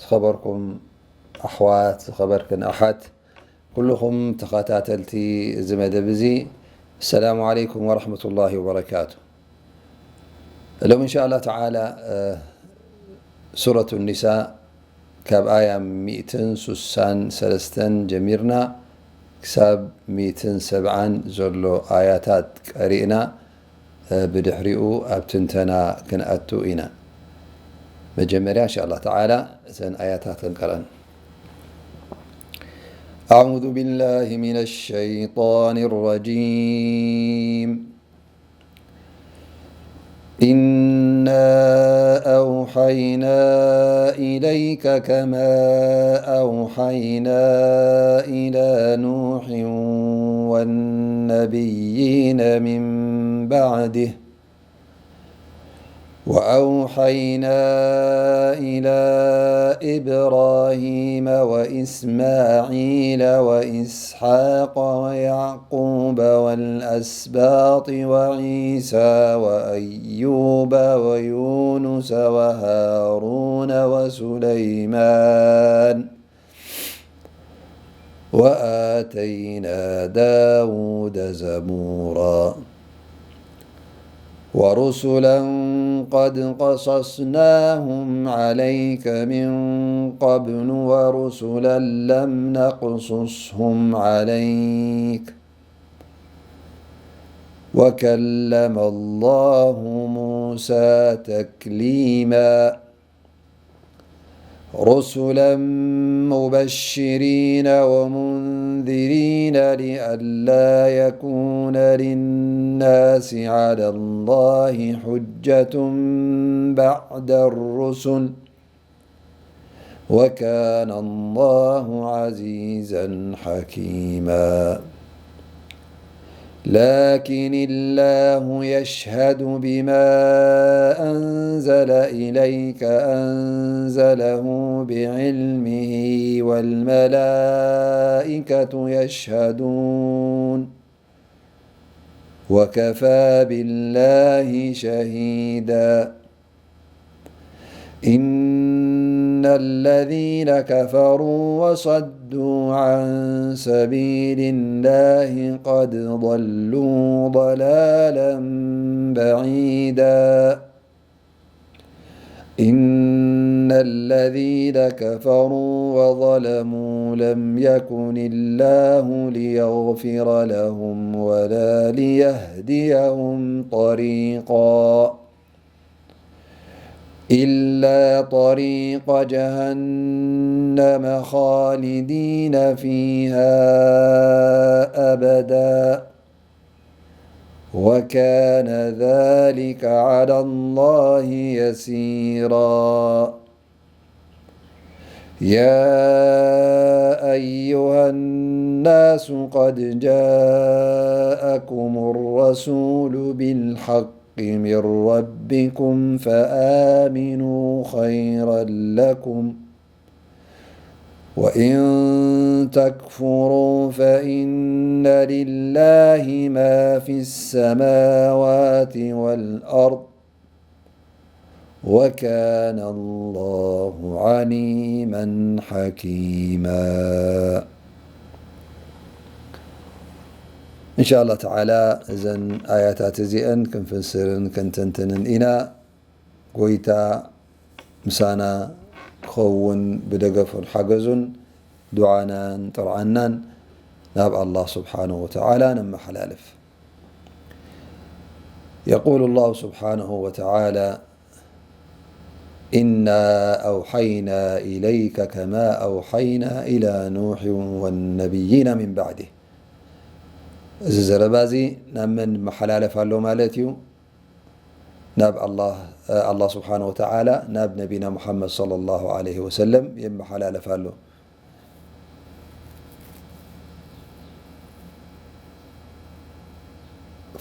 ዝኸበርኩም ኣሕዋት፣ ዝኸበርክን ኣሓት፣ ኩልኹም ተኸታተልቲ እዚ መደብ እዚ፣ ኣሰላሙ ዓለይኩም ወረሕመቱላሂ ወበረካቱ። ሎም እንሻ ኣላህ ተዓላ፣ እ፣ ሱረቱ ኒሳ ካብ ኣያ ሚእትን ሱሳን ሰለስተን ጀሚርና ክሳብ ሚእትን ሰብዓን ዘሎ ኣያታት ቀሪእና፣ እ፣ ብድሕሪኡ ኣብ ትንተና ክንኣቱ ኢና። መጀመርያ እንሻ ኣላህ ተዓላ እዘን ኣያታት ክንቀርአን። أعوذ بالله من الشيطان الرجيم. إنا أوحينا إليك كما أوحينا إلى نوح والنبيين من بعده، وأوحينا إلى إبراهيم وإسماعيل وإسحاق ويعقوب والأسباط وعيسى وأيوب ويونس وهارون وسليمان وآتينا داود زبورا. ورسلا قد قصصناهم عليك من قبل ورسلا لم نقصصهم عليك وكلم الله موسى تكليما. رسلا مبشرين ومنذرين لئلا يكون للناس على الله حجة بعد الرسل وكان الله عزيزا حكيما. لكن الله يشهد بما أنزل إليك أنزله بعلمه والملائكة يشهدون وكفى بالله شهيدا. إن الذين كفروا وصدوا عن سبيل الله قد ضلوا ضلالا بعيدا. إن الذين كفروا وظلموا لم يكن الله ليغفر لهم ولا ليهديهم طريقا إلا طريق جهنم خالدين فيها أبدا وكان ذلك على الله يسيرا. يا أيها الناس قد جاءكم الرسول بالحق من ربكم فآمنوا خيرا لكم، وإن تكفروا فإن لله ما في السماوات والأرض وكان الله عليما حكيما. إن شاء الله تعالى እዘን ኣያታት እዚአን ክንፍስርን ክንትንትንን ኢና። ጎይታ ምሳና ክኸውን ብደገፉን ሓገዙን ዱዓናን ጥርዓናን ናብ ኣላህ ስብሓንሁ ወተዓላ ነመሓላልፍ። يقول الله سبحانه وتعالى: إنا أوحينا إليك كما أوحينا إلى نوح والنبيين من بعده. እዚ ዘረባ እዚ ናብ መን ይመሓላለፍ ኣሎ ማለት እዩ? ናብ ኣላህ፣ ኣላህ ስብሓንሁ ወተዓላ ናብ ነቢና ሙሓመድ ሰለላሁ ዐለይሂ ወሰለም የመሓላለፍ ኣሎ።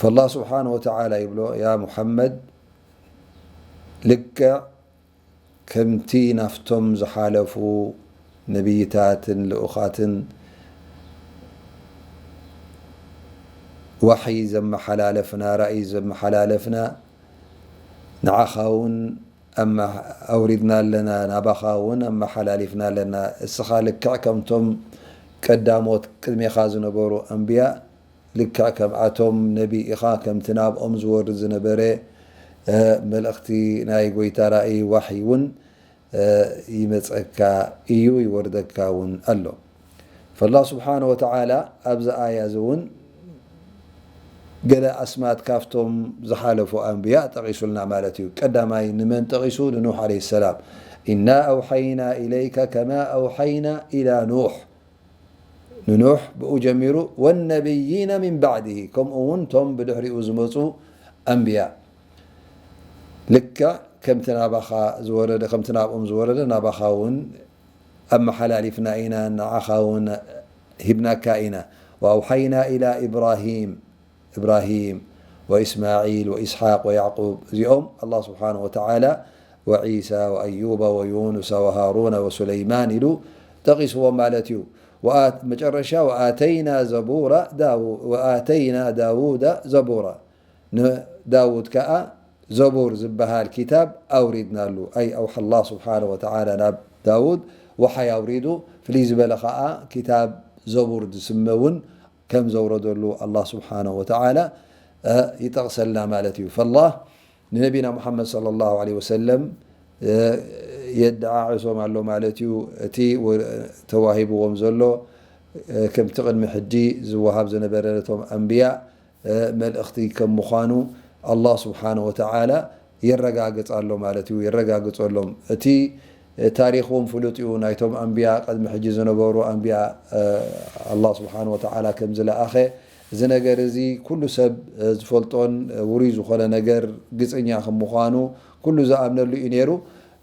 ፈላህ ስብሓንሁ ወተዓላ ይብሎ፣ ያ ሙሓመድ፣ ልክዕ ከምቲ ናፍቶም ዝሓለፉ ነቢይታትን ልኡኻትን ዋሕይ ዘመሓላለፍና፣ ራእይ ዘመሓላለፍና፣ ንዓኻ እውን ኣማ-፣ ኣውሪድና ኣለና፣ ናባኻ እውን ኣመሓላሊፍና ኣለና። እስኻ ልክዕ ከምቶም ቀዳሞት ቅድሜኻ ዝነበሩ ኣንብያ፣ ልክዕ ከምኣቶም ነቢ ኢኻ፣ ከምቲ ናብኦም ዝወርድ ዝነበረ፣ እ፣ መልእኽቲ ናይ ጎይታ ራእይ ዋሕይ እውን፣ እ፣ ይመጸካ እዩ፣ ይወርደካ እውን ኣሎ። ፈላህ ስብሓነ ወተዓላ ኣብዚ ኣያ እዚ እውን ገለ ኣስማት ካብቶም ዝሓለፉ ኣንብያ ጠቒሱልና ማለት እዩ። ቀዳማይ ንመን ጠቒሱ? ንኑሕ ዓለይሂ ሰላም። ኢና ኣውሓይና ኢለይከ ከማ ኣውሓይና ኢላ ኑሕ። ንኑሕ ብኡ ጀሚሩ፣ ወነቢይነ ሚን ባዕድሂ፣ ከምኡ እውን እቶም ብድሕሪኡ ዝመፁ ኣንብያ። ልክዕ ከምቲ ናባኻ ዝወረደ፣ ከምቲ ናብኦም ዝወረደ ናባኻ እውን ኣመሓላሊፍና ኢና፣ ንዓኻ እውን ሂብናካ ኢና። ወኣውሓይና ኢላ ኢብራሂም፣ ኢብራሂም ወኢስማዒል ወኢስሓቅ ወያዕቁብ፣ እዚኦም ኣላህ ስብሓነሁ ወተዓላ፣ ወዒሳ ወኣዩበ ወዩኑሰ ወሃሩነ ወሱለይማን ኢሉ ጠቒስዎም ማለት እዩ። ወኣት-፣ መጨረሻ፣ ወኣተይና ዘቡራ ዳው-፣ ወኣተይና ዳውዳ ዘቡራ፣ ንዳውድ ከኣ ዘቡር ዝበሃል ኪታብ ኣውሪድናሉ። ኣይ ኣውሓ ኣላህ ስብሓነሁ ወተዓላ ናብ ዳውድ ወሓይ ኣውሪዱ፣ ፍልይ ዝበለ ከኣ ኪታብ ዘቡር ዝስመ እውን ከም ዘውረደሉ ኣላህ ስብሓነሁ ወተዓላ፣ እ፣ ይጠቕሰልና ማለት እዩ። ፈላህ ንነቢና ሙሓመድ ሰለላሁ ዐለይሂ ወሰለም፣ እ፣ የደዓዕሶም ኣሎ ማለት እዩ። እቲ ወ-፣ ተዋሂብዎም ዘሎ፣ እ፣ ከምቲ ቅድሚ ሕጂ ዝወሃብ ዝነበረ ነቶም ኣንብያ፣ እ፣ መልእኽቲ ከም ምዃኑ ኣላህ ስብሓነሁ ወተዓላ የረጋግጽ ኣሎ ማለት እዩ። የረጋግጸሎም። እቲ፣ እ፣ ታሪኽዎም ፍሉጥ እዩ። ናይቶም ኣንብያ፣ ቅድሚ ሕጂ ዝነበሩ ኣንብያ፣ እ፣ ኣላህ ስብሓነሁ ወተዓላ ከም ዝለኣኸ፣ እዚ ነገር እዚ ኩሉ ሰብ፣ እ፣ ዝፈልጦን፣ እ፣ ውሩይ ዝኾነ ነገር ግጽኛ ከም ምዃኑ ኩሉ ዝኣምነሉ እዩ ነይሩ።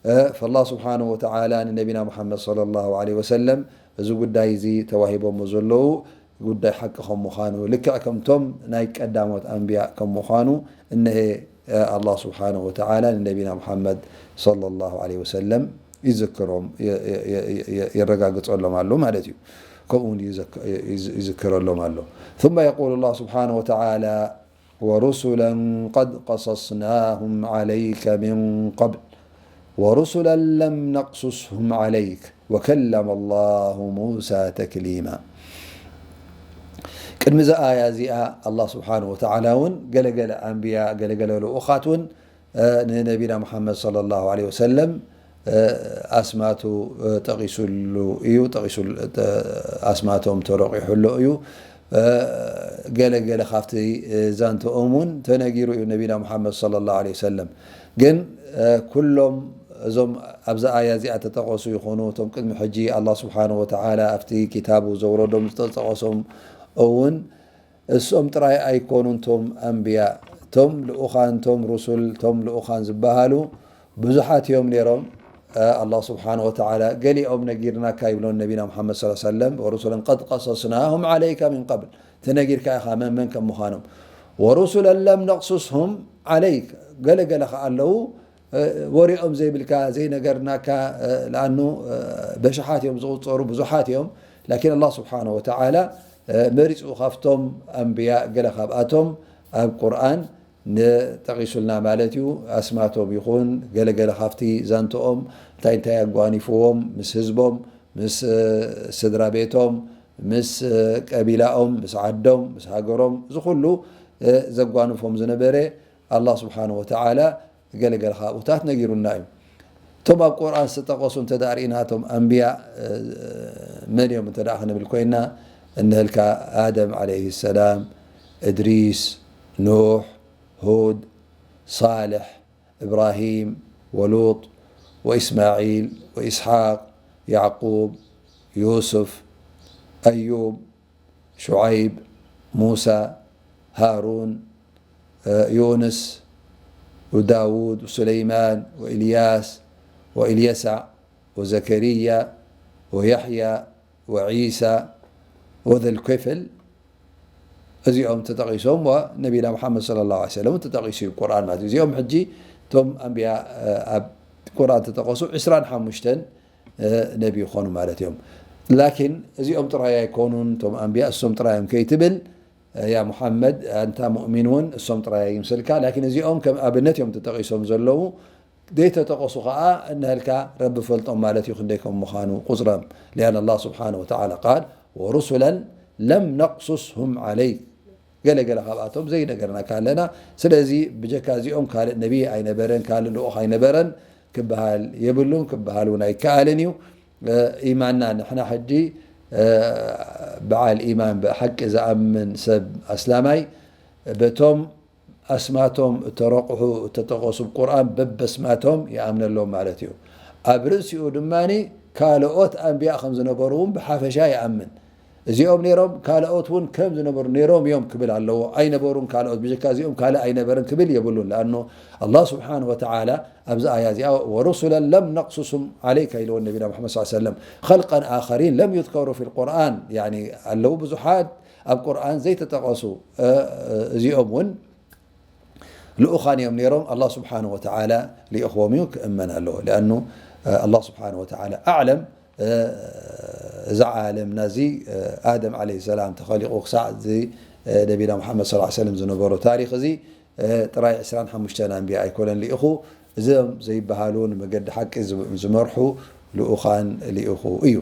እ፣ ፈላህ ስብሓነሁ ወተዓላ ንነቢና ሙሓመድ ሰለላሁ ዐለይሂ ወሰለም እዚ ጉዳይ እዚ ተዋሂቦሞ ዘለዉ ጉዳይ ሓቂ ከም ምዃኑ፣ ልክዕ ከምቶም ናይ ቀዳሞት ኣንብያ ከም ምዃኑ፣ እነሄ፣ እ፣ ኣላህ ስብሓነሁ ወተዓላ ንነቢና ሙሓመድ ሰለላሁ ዐለይሂ ወሰለም ይዝክሮም፣ የ-፣ የ-፣ የ-፣ የ-፣ የረጋግጸሎም ኣሎ ማለት እዩ። ከምኡ እውን ይዘክ-፣ ይዝ-፣ ይዝክረሎም ኣሎ። ثم يقول الله سبحانه وتعالى: ورسلا قد قصصناهم عليك من قبل ورسلا لم نقصصهم عليك وكلم الله موسى تكليما. ቅድሚ እዛ ኣያ እዚኣ ኣላህ ስብሓነሁ ወተዓላ እውን ገለገለ ኣንብያ፣ ገለገለ ልኡኻት እውን፣ እ፣ ንነቢና ሙሓመድ ሰለላሁ ዐለይሂ ወሰለም፣ እ፣ ኣስማቱ፣ እ፣ ጠቒሱሉ እዩ፣ ጠቒሱሉ፣ እ፣ ኣስማቶም ተረቂሑሉ እዩ። እ፣ ገለገለ ካብቲ፣ እ፣ ዛንትኦም እውን ተነጊሩ እዩ ነቢና ሙሓመድ ሰለላሁ ዐለይሂ ወሰለም። ግን፣ እ፣ ኩሎም እዞም ኣብዛ ኣያ እዚኣ ተጠቐሱ ይኾኑ፣ እቶም ቅድሚ ሕጂ ኣላህ ስብሓነሁ ወተዓላ ኣብቲ ኪታቡ ዘውረዶም ዝተጠቐሶም እውን እሶም ጥራይ ኣይኮኑን፣ ቶም ኣንብያ፣ ቶም ልኡኻን፣ ቶም ሩሱል፣ ቶም ልኡኻን ዝበሃሉ ብዙሓት እዮም ነይሮም። እ፣ ኣላህ ስብሓነ ወተዓላ ገሊኦም ነጊርናካ ይብሎም ነቢና ሙሓመድ ሰለላሁ ዐለይሂ ወሰለም፣ ወሩሱለን ቀድ ቀሰስናሁም ዓለይከ ሚን ቀብል፣ ተነጊርካ ኢኻ መን መን ከም ምዃኖም። ወሩሱለን ለም ነቅሱስሁም ዓለይክ፣ ገለ ገለ ከኣ ኣለዉ፣ እ፣ ወሪኦም ዘይብልካ፣ ዘይነገርናካ፣ እ፣ ለኣኑ፣ እ፣ በሽሓት እዮም ዝቑጸሩ፣ ብዙሓት እዮም። ላኪን ኣላህ ስብሓነ ወተዓላ፣ እ፣ መሪጹ ካብቶም ኣንብያ ገለ ካብኣቶም ኣብ ቁርኣን ንጠቒሱልና ማለት እዩ። ኣስማቶም ይኹን ገለ ገለ ካብቲ ዛንትኦም እንታይ እንታይ ኣጓኒፍዎም ምስ ህዝቦም፣ ምስ፣ እ፣ ስድራ ቤቶም፣ ምስ፣ እ፣ ቀቢላኦም፣ ምስ ዓዶም፣ ምስ ሃገሮም፣ እዚ ኩሉ፣ እ፣ ዘጓንፎም ዝነበረ ኣላህ ስብሓነ ወተዓላ ገለ ገለ ካብኡታት ነጊሩና እዩ። እቶም ኣብ ቁርኣን ዝተጠቐሱ እንተ ደኣ ርኢና፣ እቶም ኣንብያ፣ እ፣ መን እዮም እንተ ደኣ ክንብል ኮይና፣ እንህልካ ኣደም ዓለይሂ ሰላም፣ እድሪስ፣ ኑሕ፣ ሁድ፣ ሳልሕ፣ እብራሂም፣ ወሉጥ፣ ወኢስማዒል፣ ወኢስሓቅ፣ ያዕቁብ፣ ዩሱፍ፣ ኣዩብ፣ ሹዓይብ፣ ሙሳ፣ ሃሩን፣ ዩንስ፣ ወዳውድ፣ ወሱለይማን፣ ወኢልያስ፣ ወኢልየሳዕ፣ ወዘከርያ፣ ወያሕያ፣ ወዒሳ፣ ወዘልኩፍል፣ እዚኦም ተጠቒሶም፣ ወነቢና ሙሓመድ ሰለላሁ ዐለይሂ ወሰለም ተጠቒሱ እዩ ቁርኣን ማለት እዩ። እዚኦም ሕጂ እቶም ኣንብያ፣ እ፣ ኣብ ቁርኣን ተጠቐሱ ዕስራን ሓሙሽተን፣ እ፣ ነቢ ይኾኑ ማለት እዮም። ላኪን እዚኦም ጥራይ ኣይኮኑን እቶም ኣንብያ፣ እሶም ጥራይ እዮም ከይትብል፣ እ፣ ያ ሙሓመድ፣ ኣንታ ሙእሚን እውን እሶም ጥራይ ኣይምሰልካ። ላኪን እዚኦም ከም ኣብነት እዮም ተጠቒሶም ዘለዉ። ዘይተጠቐሱ ኸዓ እንሀልካ ረቢ ፈልጦም ማለት እዩ፣ ክንደይ ከም ምዃኑ ቁፅሮም። لأن الله سبحانه وتعالى قال: ورسلا لم نقصصهم عليك። ገለ ገለ ካብኣቶም ዘይነገርናካ ኣለና። ስለዚ ብጀካ እዚኦም ካልእ ነቢ ኣይነበረን፣ ካልእ ልኡኽ ኣይነበረን ክበሃል የብሉን፣ ክበሃል እውን ኣይከኣልን እዩ። እ፣ ኢማንና ንሕና ሕጂ፣ እ፣ በዓል ኢማን ብሓቂ ዝኣምን ሰብ ኣስላማይ በቶም ኣስማቶም እተረቑሑ እተጠቐሱ ብ ቁርኣን በበስማቶም ይኣምነሎም ማለት እዩ። ኣብ ርእሲኡ ድማ ካልኦት ኣንብያ ከም ዝነበሩ እውን ብሓፈሻ ይኣምን። እዚኦም ነይሮም፣ ካልኦት እውን ከም ዝነበሩ ነይሮም እዮም ክብል ኣለዎ። ኣይነበሩን ካልኦት፣ ብጀካ እዚኦም ካልእ ኣይነበረን ክብል የብሉን። ለኣኑ ኣላህ ስብሓን ወተዓላ ኣብዚ ኣያ እዚኣ ወሩሱለን ለም ነቅሱሱም ዓለይካ ኢልዎ ነቢና ሙሓመድ ሰለላሁ ዐለይሂ ወሰለም። ኸልቀን ኣኸሪን ለም ዩዝከሩ ፊል ቁርኣን፣ ያኒ ኣለዉ ብዙሓት ኣብ ቁርኣን ዘይተጠቐሱ፣ እ፣ እ፣ እዚኦም እውን ልኡኻን እዮም ነይሮም። ኣላህ ስብሓን ወተዓላ ልኢኽዎም እዩ ክእመን ኣለዎ። ሊኣኑ፣ እ፣ ኣላህ ስብሓን ወተዓላ ኣዕለም፣ እ፣ እዛ ዓለምና እዚ፣ እ፣ ኣደም ዓለይሂ ሰላም ተኸሊቑ ክሳዕ እዚ፣ እ፣ ነቢና ሙሓመድ ሰለላሁ ዐለይሂ ወሰለም ዝነበሮ ታሪኽ እዚ፣ እ፣ ጥራይ ዕስራን ሓሙሽተን ኣንብያ ኣይኮነን ልኢኹ። እዞም ዘይበሃሉ ንመገዲ ሓቂ ዝ-፣ ዝመርሑ ልኡኻን ልኢኹ እዩ።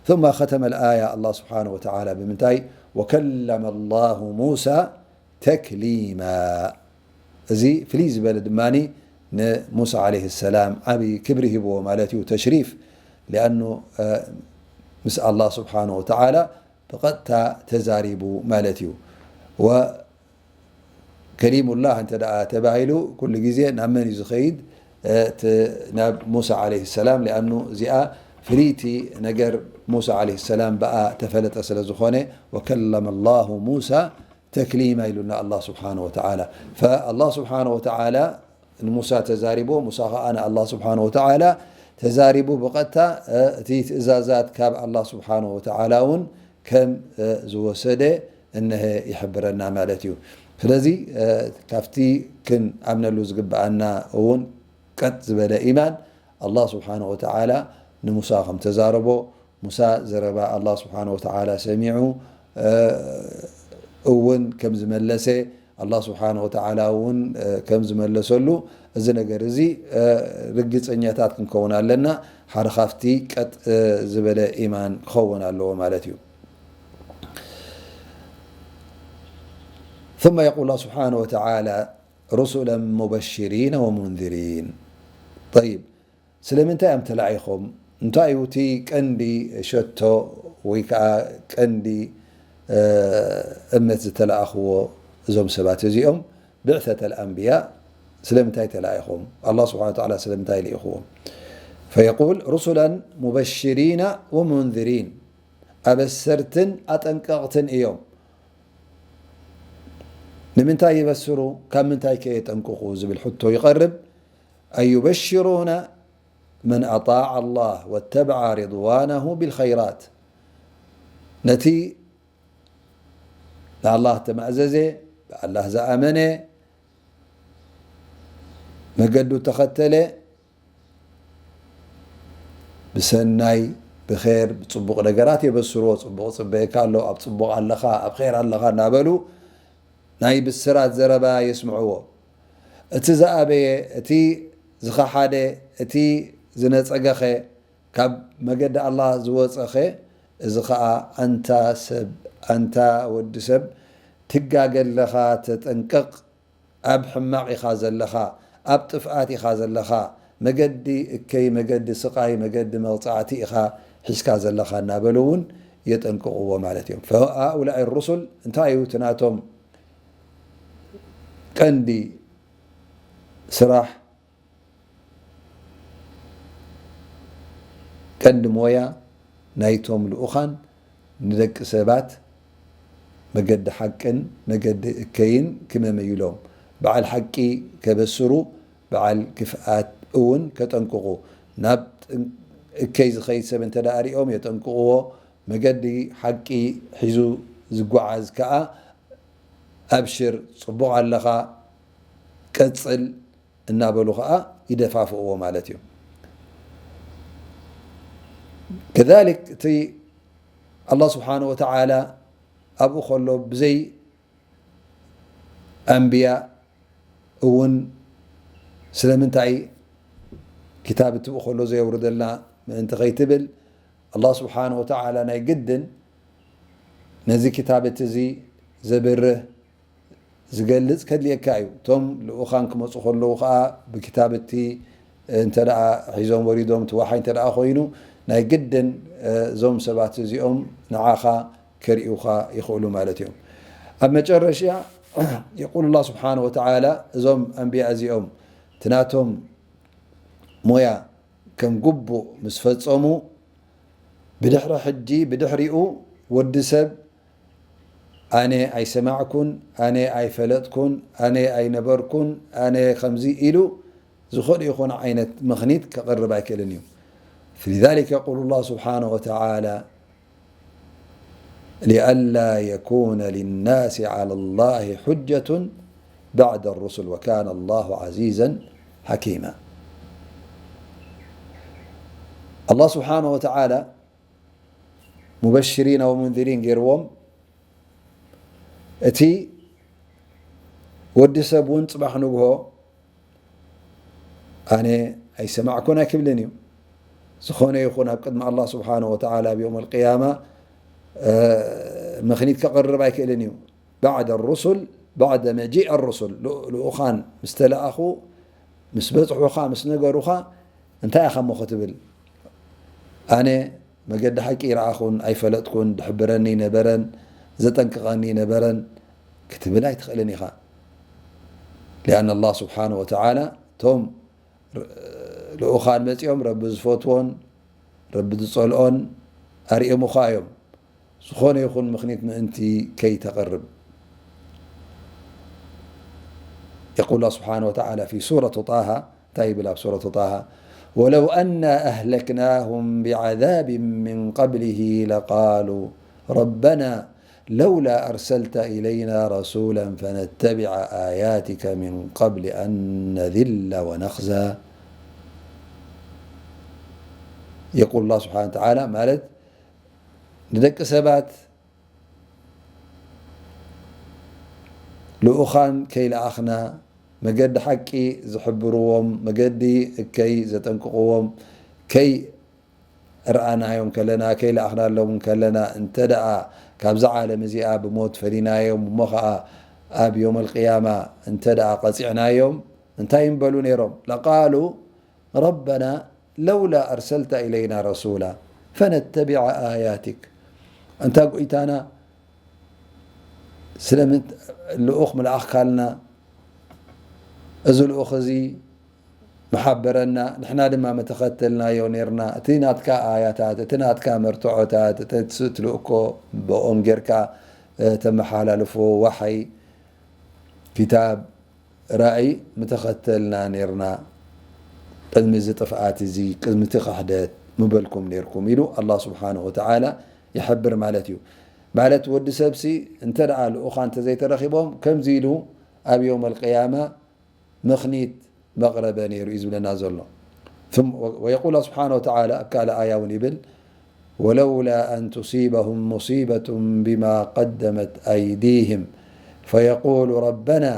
ثم ختم الآية ኣላህ ስብሓን ወተዓላ ብምንታይ? وكلم الله موسى تكليما። እዚ ፍልይ ዝበለ ድማ ንሙሳ ዓለይሂ ሰላም ዓብዪ ክብሪ ሂብዎ ማለት እዩ፣ ተሽሪፍ። ሊኣኑ፣ እ፣ ምስ ኣላህ ስብሓን ወተዓላ ብቐጥታ ተዛሪቡ ማለት እዩ። ወከሊሙላህ እንተ ደኣ ተባሂሉ ኩሉ ግዜ ናብ መን እዩ ዝኸይድ? እ፣ እቲ ናብ ሙሳ ዓለይሂ ሰላም። ሊኣኑ እዚኣ ፍልይቲ ነገር ሙሳ ዓለይሂ ሰላም ብኣ ተፈለጠ ስለ ዝኾነ፣ ወከለመ ላሁ ሙሳ ተክሊማ ኢሉና ኣላህ ስብሓነ ወተዓላ። ፈኣላህ ስብሓነ ወተዓላ ንሙሳ ተዛሪቦ፣ ሙሳ ኸዓ ንኣላህ ስብሓነ ወተዓላ ተዛሪቡ ብቐጥታ፣ እ፣ እቲ ትእዛዛት ካብ ኣላህ ስብሓነ ወተዓላ እውን ከም፣ እ፣ ዝወሰደ እነሀ ይሕብረና ማለት እዩ። ስለዚ፣ እ፣ ካብቲ ክንኣምነሉ ዝግብኣና እውን ቀጥ ዝበለ ኢማን፣ ኣላህ ስብሓነ ወተዓላ ንሙሳ ከም ተዛረቦ፣ ሙሳ ዘረባ ኣላህ ስብሓነ ወተዓላ ሰሚዑ፣ እ፣ እውን ከም ዝመለሰ፣ ኣላህ ስብሓነ ወተዓላ እውን፣ እ፣ ከም ዝመለሰሉ፣ እዚ ነገር እዚ፣ እ፣ ርግፀኛታት ክንከውን ኣለና። ሓደ ካብቲ ቀጥ፣ እ፣ ዝበለ ኢማን ክኸውን ኣለዎ ማለት እዩ። ثم يقول الله سبحانه وتعالى رسلا مبشرين ومنذرين. طيب، ስለምንታይ እዮም ተላኢኾም? እንታይ እዩ እቲ ቀንዲ ሸቶ ወይ ከዓ ቀንዲ፣ እ፣ እምነት ዝተላእኽዎ እዞም ሰባት እዚኦም? ብዕሰተ ልኣንብያ ስለምንታይ ተላኢኾም? ኣላህ ስብሓነ ወተዓላ ስለምንታይ ልኢኽዎም? ፈየቁል ሩሱላን ሙበሽሪና ወሙንዚሪን፣ ኣበሰርትን ኣጠንቀቕትን እዮም። ንምንታይ ይበስሩ? ካብ ምንታይ ከ የጠንቅቑ? ዝብል ሕቶ ይቐርብ። ኣን ዩበሽሩና መን ኣጣዐ ኣላህ ወተበዐ ሪድዋነሁ ቢልኸይራት፣ ነቲ ንኣላህ ተማእዘዘ፣ ብኣላህ ዝኣመነ፣ መገዱ ተኸተለ፣ ብሰናይ፣ ብኼር፣ ብጽቡቕ ነገራት የበስርዎ። ጽቡቕ ጽበየካ ኣሎ፣ ኣብ ጽቡቕ ኣለኻ፣ ኣብ ኼር ኣለኻ እናበሉ ናይ ብስራት ዘረባ የስምዕዎ። እቲ ዝኣበየ፣ እቲ ዝኸሓደ፣ እቲ ዝነጸገኸ፣ ካብ መገዲ ኣላህ ዝወጸኸ፣ እዚ ኸኣ ኣንታ ሰብ፣ ኣንታ ወዲ ሰብ፣ ትጋገ ኣለኻ፣ ተጠንቀቕ፣ ኣብ ሕማቕ ኢኻ ዘለኻ፣ ኣብ ጥፍኣት ኢኻ ዘለኻ፣ መገዲ እከይ፣ መገዲ ስቓይ፣ መገዲ መቕጻዕቲ ኢኻ ሒዝካ ዘለኻ እናበሉ እውን የጠንቅቕዎ ማለት እዮም። ፈሃኡላኢ ሩሱል እንታይ እዩ እቲ ናቶም ቀንዲ ስራሕ? ቀንዲ ሞያ ናይቶም ልኡኻን ንደቂ ሰባት መገዲ ሓቅን መገዲ እከይን ክመምይሎም፣ በዓል ሓቂ ከበስሩ፣ በዓል ክፍኣት እውን ከጠንቅቑ፣ ናብ ጥን-፣ እከይ ዝኸይድ ሰብ እንተ ደኣ ሪኦም የጠንቅቕዎ፣ መገዲ ሓቂ ሒዙ ዝጓዓዝ ከኣ ኣብሽር፣ ጽቡቕ ኣለኻ፣ ቀጽል፣ እናበሉ ኸዓ ይደፋፍእዎ ማለት እዩ። ከዛሊክ እቲ ኣላህ ስብሓነ ወተዓላ ኣብኡ ከሎ ብዘይ ኣንብያ እውን ስለምንታይ ክታብ እትብኡ ከሎ ዘየውርደልና ምእንቲ ከይትብል፣ ኣላህ ስብሓነ ወተዓላ ናይ ግድን ነዚ ክታብ እቲ እዚ ዘብርህ፣ ዝገልጽ ከድልየካ እዩ። እቶም ልኡኻን ክመጹ ከለዉ ከኣ ብክታብ እቲ እንተ ደኣ ሒዞም ወሪዶም፣ እቲ ወሓይ እንተ ደኣ ኮይኑ፣ ናይ ግድን፣ እ፣ እዞም ሰባት እዚኦም ንዓኻ ከርእዩኻ ይኽእሉ ማለት እዮም። ኣብ መጨረሽያ የቁሉ ላህ ስብሓነ ወተዓላ፣ እዞም ኣንብያ እዚኦም እቲ ናቶም ሞያ ከም ግቡእ ምስ ፈጸሙ፣ ብድሕሪ ሕጂ፣ ብድሕሪኡ ወዲ ሰብ ኣነ ኣይሰማዕኩን፣ ኣነ ኣይፈለጥኩን፣ ኣነ ኣይነበርኩን፣ ኣነ ከምዚ ኢሉ ዝኾነ ይኹን ዓይነት ምኽኒት ከቕርብ ኣይክእልን እዩ። فلذلك يقول الله سبحانه وتعالى: لئلا يكون للناس على الله حجة بعد الرسل وكان الله عزيزا حكيما. ኣላህ ስብሓነ ወተዓላ ሙበሽሪና ወሙንዚሪን ገይርዎም። እቲ ወዲ ሰብ እውን ጽባሕ ንግሆ ኣነ ኣይሰማዕኩን ኣይክብልን እዩ። ዝኾነ ይኹን ኣብ ቅድሚ ኣላህ ስብሓነ ወተዓላ ኣብ የውም ኣልቅያማ፣ እ፣ ምኽኒት ከቕርብ ኣይክእልን እዩ። ባዕደ ሩሱል፣ ባዕደ መጂእ ሩሱል፣ ልኡ-፣ ልኡኻን ምስ ተለኣኹ፣ ምስ በጽሑኻ፣ ምስ ነገሩኻ፣ እንታይ ኢኻ እሞ ክትብል? ኣነ መገዲ ሓቂ ይረኣኹን ኣይፈለጥኩን፣ ድሕብረኒ ነበረን፣ ዘጠንቅቐኒ ነበረን ክትብል ኣይትኽእልን ኢኻ። ሊኣን ኣላህ ስብሓነ ወተዓላ እቶም ልኡኻን መጺኦም ረቢ ዝፈትዎን ረቢ ዝጸልኦን ኣርእዮምኻ እዮም። ዝኾነ ይኹን ምኽኒት ምእንቲ ከይተቕርብ። يقول الله سبحانه وتعالى في سورة طه، እንታይ ይብል ኣብ ሱረቱ ጣሃ? ولو أنا أهلكناهم بعذاب من قبله لقالوا ربنا لولا أرسلت إلينا رسولا فنتبع آياتك من قبل أن نذل ونخزى. يقول الله سبحانه وتعالى، ማለት ንደቂ ሰባት ልኡኻን ከይለኣኽና፣ መገዲ ሓቂ ዝሕብርዎም፣ መገዲ እከይ ዘጠንቅቕዎም፣ ከይረኣናዮም ከለና፣ ከይለኣኽናሎም ከለና፣ እንተ ደኣ ካብዛ ዓለም እዚኣ ብሞት ፈሊናዮም፣ እሞ ኸኣ ኣብ ዮም ኣልቅያማ እንተ ደኣ ቀጺዕናዮም፣ እንታይ ምበሉ ነይሮም? ለቃሉ ረበና ለውላ ኣርሰልተ ኢለይና ረሱላ ፈነተቢዐ ኣያቲክ። ኣንታ ጎይታና፣ ስለምንት-፣ ልኡኽ ምልኣኽካልና፣ እዚ ልኡኽ እዚ ምሓበረና፣ ንሕና ድማ ምተኸተልናዮ ኔርና። እቲ ናትካ ኣያታት፣ እቲ ናትካ መርትዖታት፣ እቲ ትልእኮ ብኦም ጌርካ፣ እ፣ ተመሓላልፎ ዋሓይ፣ ክታብ፣ ራእይ ምተኸተልና ኔርና፣ ቅድሚ እዚ ጥፍኣት እዚ፣ ቅድሚ እቲ ክሕደት ምበልኩም ኔርኩም ኢሉ ኣላህ ስብሓነሁ ወተዓላ ይሕብር ማለት እዩ። ማለት ወዲ ሰብሲ እንተ ደኣ ልኡኻን እንተዘይተረኺቦም፣ ከምዚ ኢሉ ኣብ የውመል ቅያማ ምኽኒት መቕረበ ነይሩ እዩ ዝብለና ዘሎ። ثم، ويقول سبحانه وتعالى ኣብ ካልእ ኣያ እውን ይብል፣ ولولا أن تصيبهم مصيبة بما قدمت أيديهم فيقولوا ربنا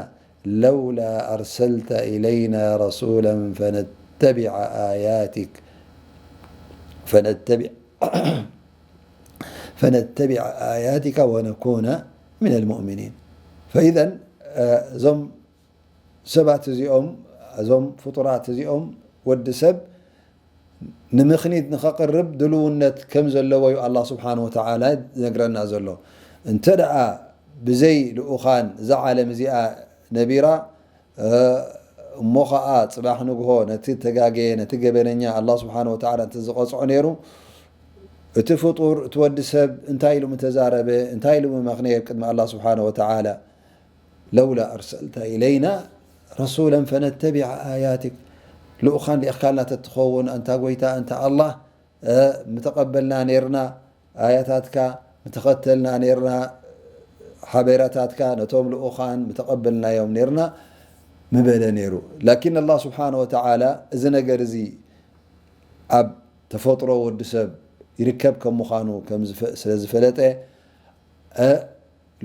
لولا أرسلت إلينا رسولا فنتبع آياتك، فنتبع، فنتبع آياتك ونكون من المؤمنين. فإذا، እዞም ሰባት እዚኦም፣ እዞም ፍጡራት እዚኦም፣ ወዲ ሰብ ንምኽኒት ንኸቕርብ ድልውነት ከም ዘለዎ እዩ ኣላህ ስብሓን ወተዓላ ዝነግረና ዘሎ። እንተ ደኣ ብዘይ ልኡኻን እዛ ዓለም እዚኣ ነቢራ፣ እ፣ እሞ ኸዓ ጽባሕ ንግሆ ነቲ ተጋገየ፣ ነቲ ገበነኛ ኣላህ ስብሓን ወተዓላ እንተ ዝቐጽዖ ነይሩ፣ እቲ ፍጡር፣ እቲ ወዲ ሰብ እንታይ ኢሉ ምተዛረበ፣ እንታይ ኢሉ ምመኽነየ ኣብ ቅድሚ ኣላህ ስብሓን ወተዓላ? ለውላ ኣርሰልተ ኢለይና ረሱለን ፈነተቢዐ ኣያቲክ፣ ልኡኻን ልኢኽካልና ተትኸውን፣ ኣንታ ጎይታ፣ ኣንታ ኣላህ፣ እ፣ ምተቐበልና ኔርና፣ ኣያታትካ ምተኸተልና ኔርና፣ ሓቤራታትካ ነቶም ልኡኻን ምተቐበልናዮም ኔርና ምበለ ኔሩ። ላኪን ኣላህ ስብሓነ ወተዓላ እዚ ነገር እዚ ኣብ ተፈጥሮ ወዲ ሰብ ይርከብ ከም ምዃኑ ከም ዝፈ-፣ ስለ ዝፈለጠ፣ እ፣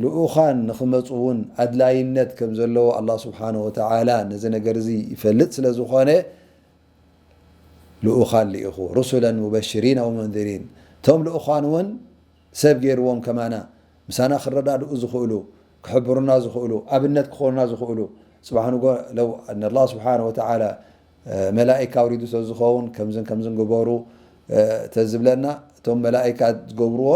ልኡኻን ንኽመጹ እውን ኣድላይነት ከም ዘለዎ ኣላህ ስብሓነ ወተዓላ ነዚ ነገር እዚ ይፈልጥ ስለ ዝኾነ፣ ልኡኻን ልኢኹ፣ رسلا مبشرين ومنذرين። እቶም ልኡኻን እውን ሰብ ገይርዎም ከማና፣ ምሳና ክረዳድኡ ዝኽእሉ፣ ክሕብሩና ዝኽእሉ፣ ኣብነት ክኾኑና ዝኽእሉ። ጽባሕ ንጎ ለው ኣነ ኣላህ ስብሓነ ወተዓላ፣ እ፣ መላኢካ ኣውሪዱ ተዝኸውን፣ ከምዝን ከምዝን ግበሩ፣ እ፣ ተዝብለና፣ እቶም መላኢካ ዝገብርዎ፣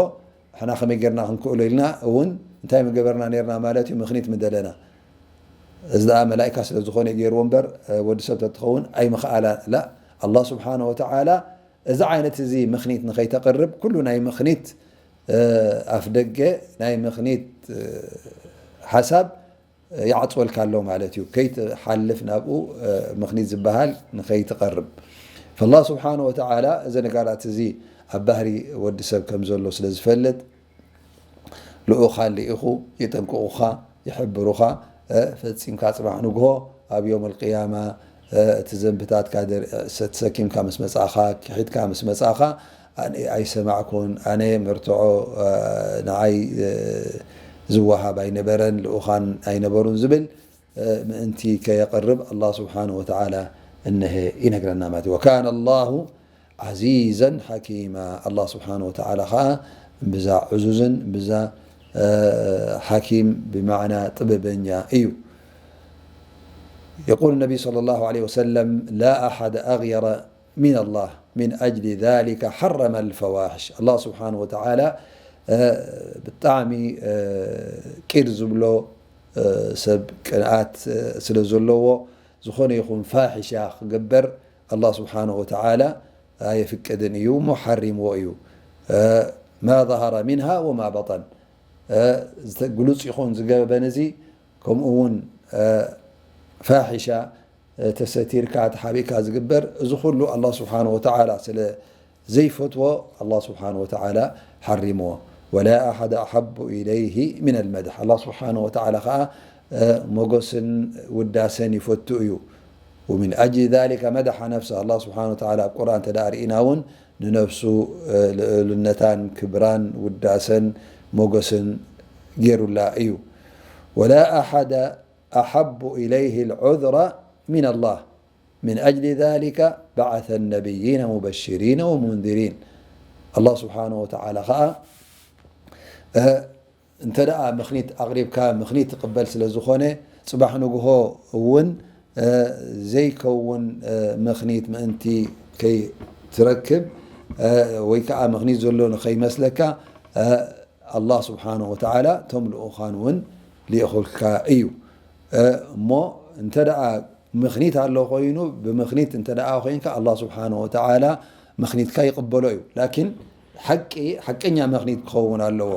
ሕና ከመይ ጌርና ክንክእሎ ኢልና እውን እንታይ ምገበርና ኔርና ማለት እዩ፣ ምኽኒት ምደለና። እዚ ደኣ መላኢካ ስለ ዝኾነ ገይርዎ እምበር፣ እ፣ ወዲ ሰብ ተትኸውን ኣይምኽኣላ። ላ፣ ኣላህ ስብሓነ ወተዓላ እዚ ዓይነት እዚ ምኽኒት ንኸይተቕርብ፣ ኩሉ ናይ ምኽኒት፣ እ፣ ኣፍ ደገ፣ ናይ ምኽኒት፣ እ፣ ሓሳብ፣ እ፣ ይዓጽወልካ ኣሎ ማለት እዩ። ከይትሓልፍ ናብኡ፣ እ፣ ምኽኒት ዝበሃል ንኸይትቐርብ። ፈላህ ስብሓነ ወተዓላ እዚ ነገራት እዚ ኣብ ባህሪ ወዲ ሰብ ከም ዘሎ ስለ ዝፈልጥ፣ ልኡኻን ልኢኹ፣ ይጠንቅቑኻ፣ ይሕብሩኻ፣ እ፣ ፈጺምካ ጽባሕ ንግሆ ኣብ ዮም ኣልቅያማ፣ እ፣ እቲ ዘንብታትካ ደር-፣ እ፣ ሰ-፣ ተሰኪምካ ምስ መጻኻ፣ ክሒድካ ምስ መጻኻ፣ ኣነ ኣይሰማዕኩን፣ ኣነ መርትዖ፣ እ፣ ንዓይ፣ እ፣ ዝወሃብ ኣይነበረን፣ ልኡኻን ኣይነበሩን ዝብል፣ እ፣ ምእንቲ ከየቕርብ ኣላህ ስብሓነ ወተዓላ እነሀ ይነግረና ማለት እዩ። ወካነ ኣላሁ ዓዚዘን ሓኪማ። ኣላህ ስብሓነ ወተዓላ ኸዓ ብዛ ዕዙዝን ብዛ፣ እ፣ ሓኪም ብማዕና ጥበበኛ እዩ። يقول النبي صلى الله عليه وسلم: لا أحد أغير من الله، من أجل ذلك حرم الفواحش. ኣላህ ስብሓነ ወተዓላ፣ እ፣ ብጣዕሚ፣ እ፣ ቂር ዝብሎ፣ እ፣ ሰብ ቅንኣት፣ እ፣ ስለ ዘለዎ፣ ዝኾነ ይኹን ፋሒሻ ክግበር ኣላህ ስብሓነ ወተዓላ ኣየፍቅድን እዩ እሞ ሓሪምዎ እዩ። እ፣ ما ظهر منها وما بطن። እ፣ ዝተ-፣ ግሉጽ ይኹን ዝገበን እዚ፣ ከምኡ እውን፣ እ፣ ፋሒሻ፣ እ፣ ተሰቲርካ፣ ተሓቢእካ ዝግበር፣ እዚ ኩሉ ኣላህ ስብሓነ ወተዓላ ስለ ዘይፈትዎ፣ ኣላህ ስብሓነ ወተዓላ ሓሪምዎ። ولا أحد أحب إليه من المدح። ኣላህ ስብሓነ ወተዓላ ኸዓ፣ እ፣ ሞገስን ውዳሰን ይፈቱ እዩ። ومن أجل ذلك مدح نفسه። ኣላህ ስብሓነ ወተዓላ ኣብ ቁርኣን እንተ ደኣ ርኢና እውን ንነፍሱ፣ እ፣ ልዑልነታን ክብራን ውዳሰን ሞገስን ገይሩላ እዩ። ولا أحد أحب إليه العذر من الله، من أجل ذلك بعث النبيين مبشرين ومنذرين። ኣላህ ስብሓነ ወተዓላ ኸዓ፣ እ፣ እንተ ደኣ ምኽኒት ኣቕሪብካ፣ ምኽኒት ትቕበል ስለ ዝኾነ፣ ጽባሕ ንግሆ እውን፣ እ፣ ዘይከውን፣ እ፣ ምኽኒት ምእንቲ ከይትረክብ፣ እ፣ ወይ ከዓ ምኽኒት ዘሎ ንኸይመስለካ፣ እ፣ ኣላህ ስብሓነ ወተዓላ እቶም ልኡኻን እውን ልኢኹልካ እዩ። እ፣ እሞ እንተ ደኣ ምኽኒት ኣሎ ኮይኑ፣ ብምኽኒት እንተ ደኣ ኮይንካ፣ ኣላህ ስብሓነ ወተዓላ ምኽኒትካ ይቕበሎ እዩ። ላኪን ሓቂ፣ ሓቀኛ ምኽኒት ክኸውን ኣለዎ።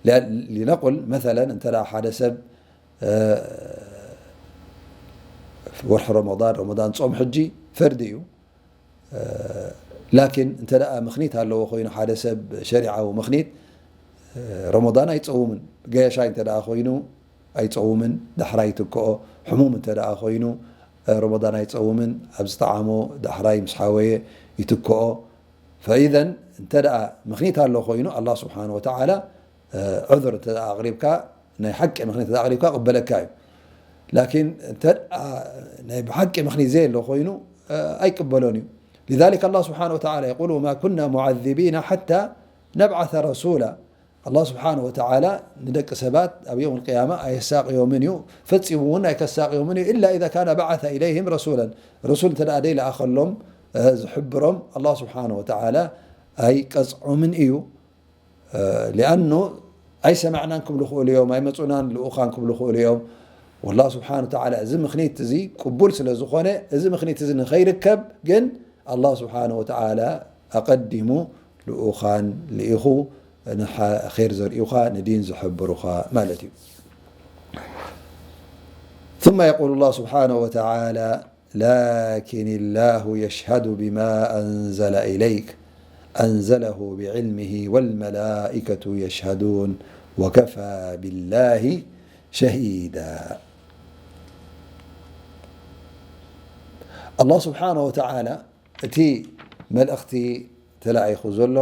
ሊ-፣ ሊነቁል፣ መሰለን፣ እንተ ደኣ ሓደ ሰብ፣ እ፣ ወርሒ ረመዳን፣ ረመዳን ጾም ሕጂ ፈርዲ እዩ። እ፣ ላኪን እንተ ደኣ ምኽኒት ኣለዎ ኮይኑ፣ ሓደ ሰብ ሸሪዓዊ ምኽኒት፣ እ፣ ረመዳን ኣይጸውምን። ገሻይ እንተ ደኣ ኮይኑ ኣይጸውምን፣ ዳሕራይ ይትክኦ። ሕሙም እንተ ደኣ ኮይኑ፣ እ፣ ረመዳን ኣይጸውምን፣ ኣብ ዝጠዓሞ ዳሕራይ ምስ ሓወየ ይትክኦ። ፈኢዘን እንተ ደኣ ምኽኒት ኣሎ ኮይኑ፣ ኣላህ ስብሓነ ወተዓላ ዑዙር እንተ ኣቕሪብካ፣ ናይ ሓቂ ምኽንያት እንተ ኣቕሪብካ፣ ቅበለካ እዩ። ላኪን እንተ ናይ ብሓቂ ምኽንያት ዘየሎ ኮይኑ፣ ኣይቅበሎን እዩ። لذلك الله سبحانه وتعالى يقول: وما كنا معذبين حتى نبعث رسولا. ኣላህ ስብሓነ ወተዓላ ንደቂ ሰባት ኣብ የውም ቅያማ ኣየሳቅዮምን እዩ፣ ፈጺሙ እውን ኣይከሳቅዮምን እዩ። إلا إذا كان بعث إليهم رسولا. ረሱል እንተ ደኣ ደይለኣኸሎም፣ ዝሕብሮም፣ ኣላህ ስብሓነ ወተዓላ ኣይቀጽዖምን እዩ። ሊኣኑ ኣይሰማዕናን ክብሉ ይኽእሉ እዮም፣ ኣይመጹናን ልኡኻን ክብሉ ይኽእሉ እዮም። ወላህ ስብሓነ ወተዓላ እዚ ምኽኒት እዚ ቅቡል ስለ ዝኾነ፣ እዚ ምኽኒት እዚ ንኸይርከብ ግን ኣላህ ስብሓነ ወተዓላ ኣቐዲሙ ልኡኻን ልኢኹ፣ ንሓ-፣ ኼር ዘርእዩኻ፣ ንዲን ዝሕብሩኻ ማለት እዩ። ثم يقول الله سبحانه وتعالى: لكن الله يشهد بما أنزل إليك، أنزله بعلمه والملائكة يشهدون وكفى بالله شهيدا. ኣላህ ስብሓነ ወተዓላ እቲ መልእኽቲ ተላኢኹ ዘሎ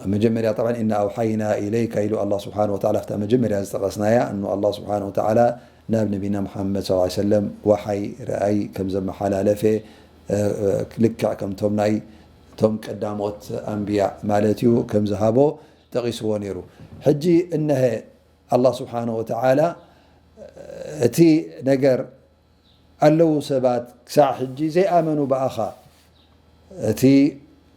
ኣብ መጀመርያ፣ طبعا، إنا أوحينا إليك ኢሉ ኣላህ ስብሓነ ወተዓላ፣ ኣብታ መጀመርያ ዝጠቐስናያ፣ እኑ ኣላህ ስብሓነ ወተዓላ ናብ ነቢና ሙሓመድ ሰለላሁ ዐለይሂ ወሰለም ዋሓይ፣ ርኣይ፣ ከም ዘመሓላለፈ፣ እ፣ እ፣ ልክዕ ከምቶም ናይ፣ እቶም ቀዳሞት ኣንብያ ማለት እዩ፣ ከም ዝሃቦ ጠቒስዎ ነይሩ። ሕጂ እነሀ ኣላህ ስብሓነሁ ወተዓላ እቲ ነገር ኣለዉ ሰባት ክሳዕ ሕጂ ዘይኣመኑ ብኣኻ። እቲ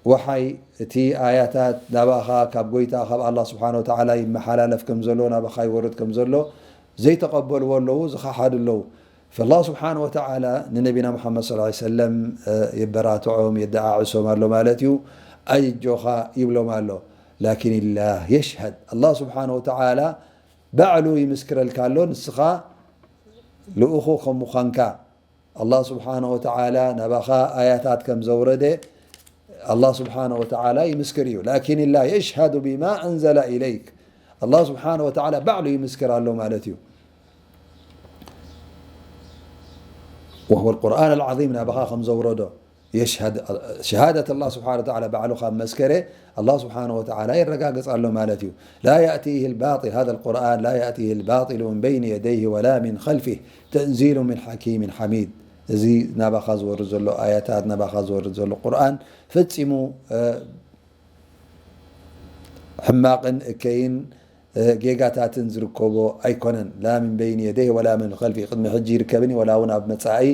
ወሓይ፣ እቲ ኣያታት ናባኻ ካብ ጎይታ፣ ካብ ኣላህ ስብሓነሁ ወተዓላ ይመሓላለፍ ከም ዘሎ፣ ናባኻ ይወርድ ከም ዘሎ ዘይተቐበልዎ ኣለዉ፣ ዝኸሓዱ ኣለዉ። ፈላህ ስብሓነሁ ወተዓላ ንነቢና ሙሓመድ ሰለላሁ ዐለይሂ ወሰለም፣ እ፣ የበራትዖም፣ የደዓዕሶም ኣሎ ማለት እዩ። ኣየጆኻ ይብሎም ኣሎ። ላኪን ላህ የሽሀድ፣ ኣላህ ስብሓነሁ ወተዓላ ባዕሉ ይምስክረልካ ኣሎ፣ ንስኻ ልኡኹ ከም ምዃንካ። ኣላህ ስብሓነሁ ወተዓላ ናባኻ ኣያታት ከም ዘውረደ ኣላህ ስብሓነሁ ወተዓላ ይምስክር እዩ። ላኪን ላህ የሽሀዱ ቢማ ኣንዘለ ኢለይክ፣ ኣላህ ስብሓነሁ ወተዓላ ባዕሉ ይምስክር ኣሎ ማለት እዩ። ወሁወ ልቁርኣን ኣልዓዚም፣ ናባኻ ከም ዘውረዶ የሽሀድ፣ ሸሃደት ኣላህ ስብሓነሁ ወተዓላ ባዕሉ ካብ መስከረ፣ ኣላህ ስብሓነሁ ወተዓላ የረጋግጽ ኣሎ ማለት እዩ። ላ የእቲሂ ልባጢል፣ ሃዛ ልቁርኣን ላ የእቲሂ ልባጢሉ ምን በይኒ የደይሂ ወላ ምን ኸልፊህ፣ ተንዚሉ ምን ሓኪምን ሓሚድ። እዚ ናባኻ ዝወርድ ዘሎ ኣያታት፣ ናባኻ ዝወርድ ዘሎ ቁርኣን ፈጺሙ፣ እ፣ ሕማቕን እከይን፣ እ፣ ጌጋታትን ዝርከቦ ኣይኮነን። ላ ምን በይኒ የደይሂ ወላ ምን ኸልፊ፣ ቅድሚ ሕጂ ይርከብን እዩ፣ ወላ እውን ኣብ መጻኢ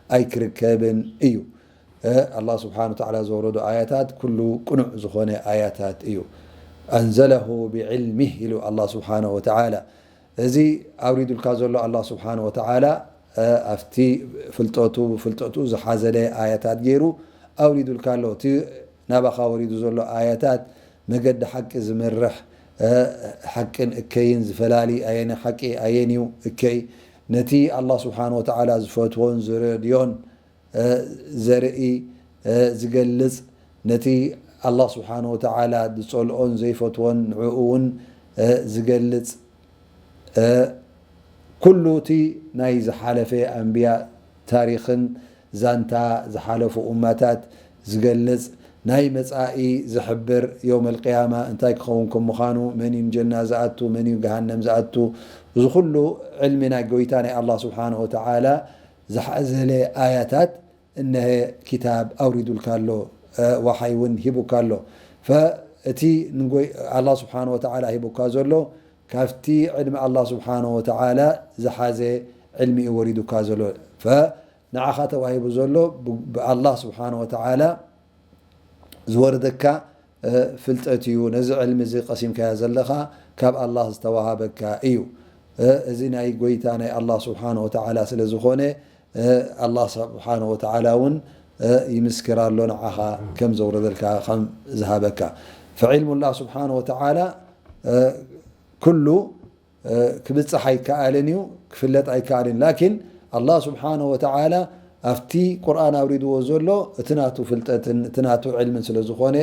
ኣይክርከብን እዩ። እ፣ ኣላህ ስብሓነሁ ወተዓላ ዘውረዶ ኣያታት ኩሉ ቅኑዕ ዝኾነ ኣያታት እዩ። ኣንዘለሁ ብዕልሚህ ኢሉ ኣላህ ስብሓነሁ ወተዓላ። እዚ ኣውሪዱልካ ዘሎ ኣላህ ስብሓነሁ ወተዓላ፣ እ፣ ኣብቲ ፍልጠቱ፣ ፍልጠቱ ዝሓዘለ ኣያታት ገይሩ ኣውሪዱልካ ኣሎ። እቲ ናባኻ ወሪዱ ዘሎ ኣያታት መገዲ ሓቂ ዝመርሕ፣ እ፣ ሓቅን እከይን ዝፈላሊ፣ ኣየኒ ሓቂ ኣየንዩ እከይ፣ ነቲ ኣላህ ስብሓነሁ ወተዓላ ዝፈትዎን ዝረድዮን፣ እ፣ ዘርኢ፣ እ፣ ዝገልጽ፣ ነቲ ኣላህ ስብሓነሁ ወተዓላ ዝጸልኦን ዘይፈትዎን ንዕኡ እውን፣ እ፣ ዝገልጽ፣ እ፣ ኩሉ እቲ ናይ ዝሓለፈ ኣንብያ ታሪኽን ዛንታ ዝሓለፉ ኡማታት ዝገልጽ፣ ናይ መጻኢ ዝሕብር፣ የውመል ቅያማ እንታይ ክኸውን ከም ምዃኑ፣ መን እዩ ጀና ዝኣቱ፣ መን እዩ ገሃነም ዝኣቱ፣ እዚ ኩሉ ዕልሚ ናይ ጎይታ ናይ ኣላህ ስብሓነሁ ወተዓላ ዝሓዘለ ኣያታት እነሀ ኪታብ ኣውሪዱልካ ኣሎ፣ እ፣ ወሓይ እውን ሂቡካ ኣሎ። ፈእቲ ንጎይ-፣ ኣላህ ስብሓነሁ ወተዓላ ሂቡካ ዘሎ ካብቲ ዕልሚ ኣላህ ስብሓነሁ ወተዓላ ዝሓዘ ዕልሚ እዩ ወሪዱካ ዘሎ። ፈንዓኻ ተዋሂቡ ዘሎ ብ-፣ ብኣላህ ስብሓነሁ ወተዓላ ዝወርደካ፣ እ፣ ፍልጠት እዩ። ነዚ ዕልሚ እዚ ቀሲምካዮ ዘለኻ ካብ ኣላህ ዝተዋሃበካ እዩ። እ፣ እዚ ናይ ጎይታ ናይ ኣላህ ስብሓነሁ ወተዓላ ስለ ዝኾነ፣ እ፣ ኣላህ ስብሓነሁ ወተዓላ እውን፣ እ፣ ይምስክር ኣሎ ንዓኻ ከም ዘውረደልካ፣ ከም ዝሃበካ። ፈዕልሙላህ ስብሓነሁ ወተዓላ፣ እ፣ ኩሉ እ፣ ክብጽሕ ኣይከኣልን እዩ፣ ክፍለጥ ኣይከኣልን። ላኪን ኣላህ ስብሓነሁ ወተዓላ ኣብቲ ቁርኣን ኣውሪድዎ ዘሎ እቲ ናቱ ፍልጠትን እቲ ናቱ ዕልምን ስለ ዝኾነ፣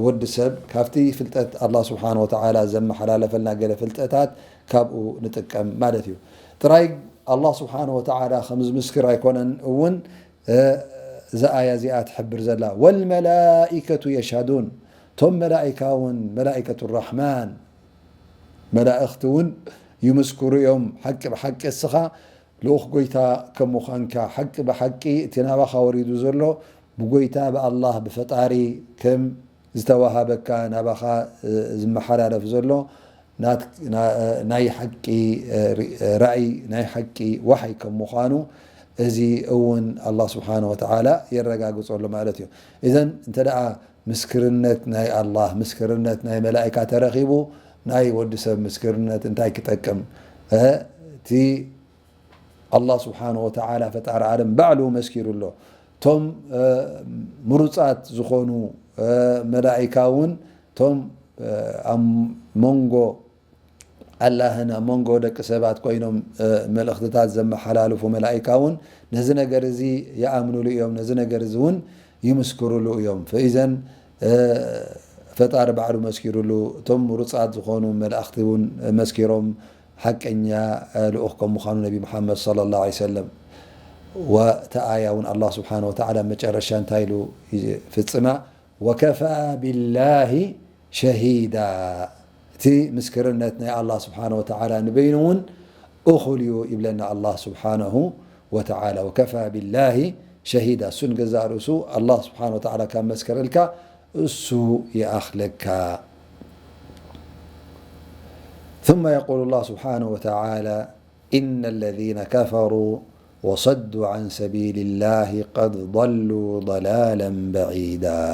ወዲ ሰብ ካብቲ ፍልጠት ኣላህ ስብሓነሁ ወተዓላ ዘመሓላለፈልና ገለ ፍልጠታት ካብኡ ንጥቀም ማለት እዩ። ጥራይ ኣላህ ስብሓነሁ ወተዓላ ከም ዝምስክር ኣይኮነን እውን፣ እ፣ እዛ ኣያ እዚኣ ትሕብር ዘላ። ወልመላኢከቱ የሽሃዱን፣ እቶም መላኢካ እውን፣ መላኢከቱ ራሕማን፣ መላእኽቲ እውን ይምስክሩ እዮም። ሓቂ ብሓቂ እስኻ ልኡኽ ጎይታ ከም ምዃንካ፣ ሓቂ ብሓቂ እቲ ናባኻ ወሪዱ ዘሎ ብጎይታ፣ ብኣላህ፣ ብፈጣሪ ከም ዝተዋሃበካ፣ ናባኻ፣ እ፣ ዝመሓላለፍ ዘሎ ናት-፣ ና-፣ እ፣ ናይ ሓቂ፣ እ፣ ሪ-፣ ራእይ፣ ናይ ሓቂ ዋሕይ ከም ምዃኑ፣ እዚ እውን ኣላህ ስብሓነሁ ወተዓላ የረጋግጾ ኣሎ ማለት እዩ። እዘን እንተ ደኣ ምስክርነት ናይ ኣላህ፣ ምስክርነት ናይ መላኢካ ተረኺቡ፣ ናይ ወዲ ሰብ ምስክርነት እንታይ ክጠቅም? እ፣ እቲ ኣላህ ስብሓነሁ ወተዓላ ፈጣሪ ዓለም ባዕሉ መስኪሩ ኣሎ። እቶም፣ እ፣ ምሩጻት ዝኾኑ፣ እ፣ መላኢካ እውን እቶም፣ እ፣ ኣብ መንጎ ኣላህን ኣብ መንጎ ደቂ ሰባት ኮይኖም፣ እ፣ መልእኽትታት ዘመሓላልፉ መላኢካ እውን ነዚ ነገር እዚ ይኣምኑሉ እዮም፣ ነዚ ነገር እዚ እውን ይምስክሩሉ እዮም። ፈኢዘን፣ እ፣ ፈጣሪ ባዕሉ መስኪሩሉ፣ እቶም ምሩጻት ዝኾኑ መላእኽቲ እውን መስኪሮም ሓቀኛ፣ እ፣ ልኡኽ ከም ምዃኑ ነቢ ሙሓመድ ሰለላሁ ዐለይሂ ወሰለም። ወእታ ኣያ እውን ኣላህ ስብሓነሁ ወተዓላ መጨረሻ እንታይ ኢሉ ይፍጽማ? ወከፋ ቢላሂ ሸሂዳ። እቲ ምስክርነት ናይ ኣላህ ስብሓነሁ ወተዓላ ንበይኑ እውን እኹል እዩ ይብለና ኣላህ ስብሓነሁ ወተዓላ። ወከፋ ቢላሂ ሸሂዳ፣ እሱ ንገዛእ ርእሱ ኣላህ ስብሓነ ወተዓላ ካብ መስከረልካ እሱ ይኣኽለካ። ثم يقول الله سبحانه وتعالى: إن الذين كفروا وصدوا عن سبيل الله قد ضلوا ضلالا بعيدا.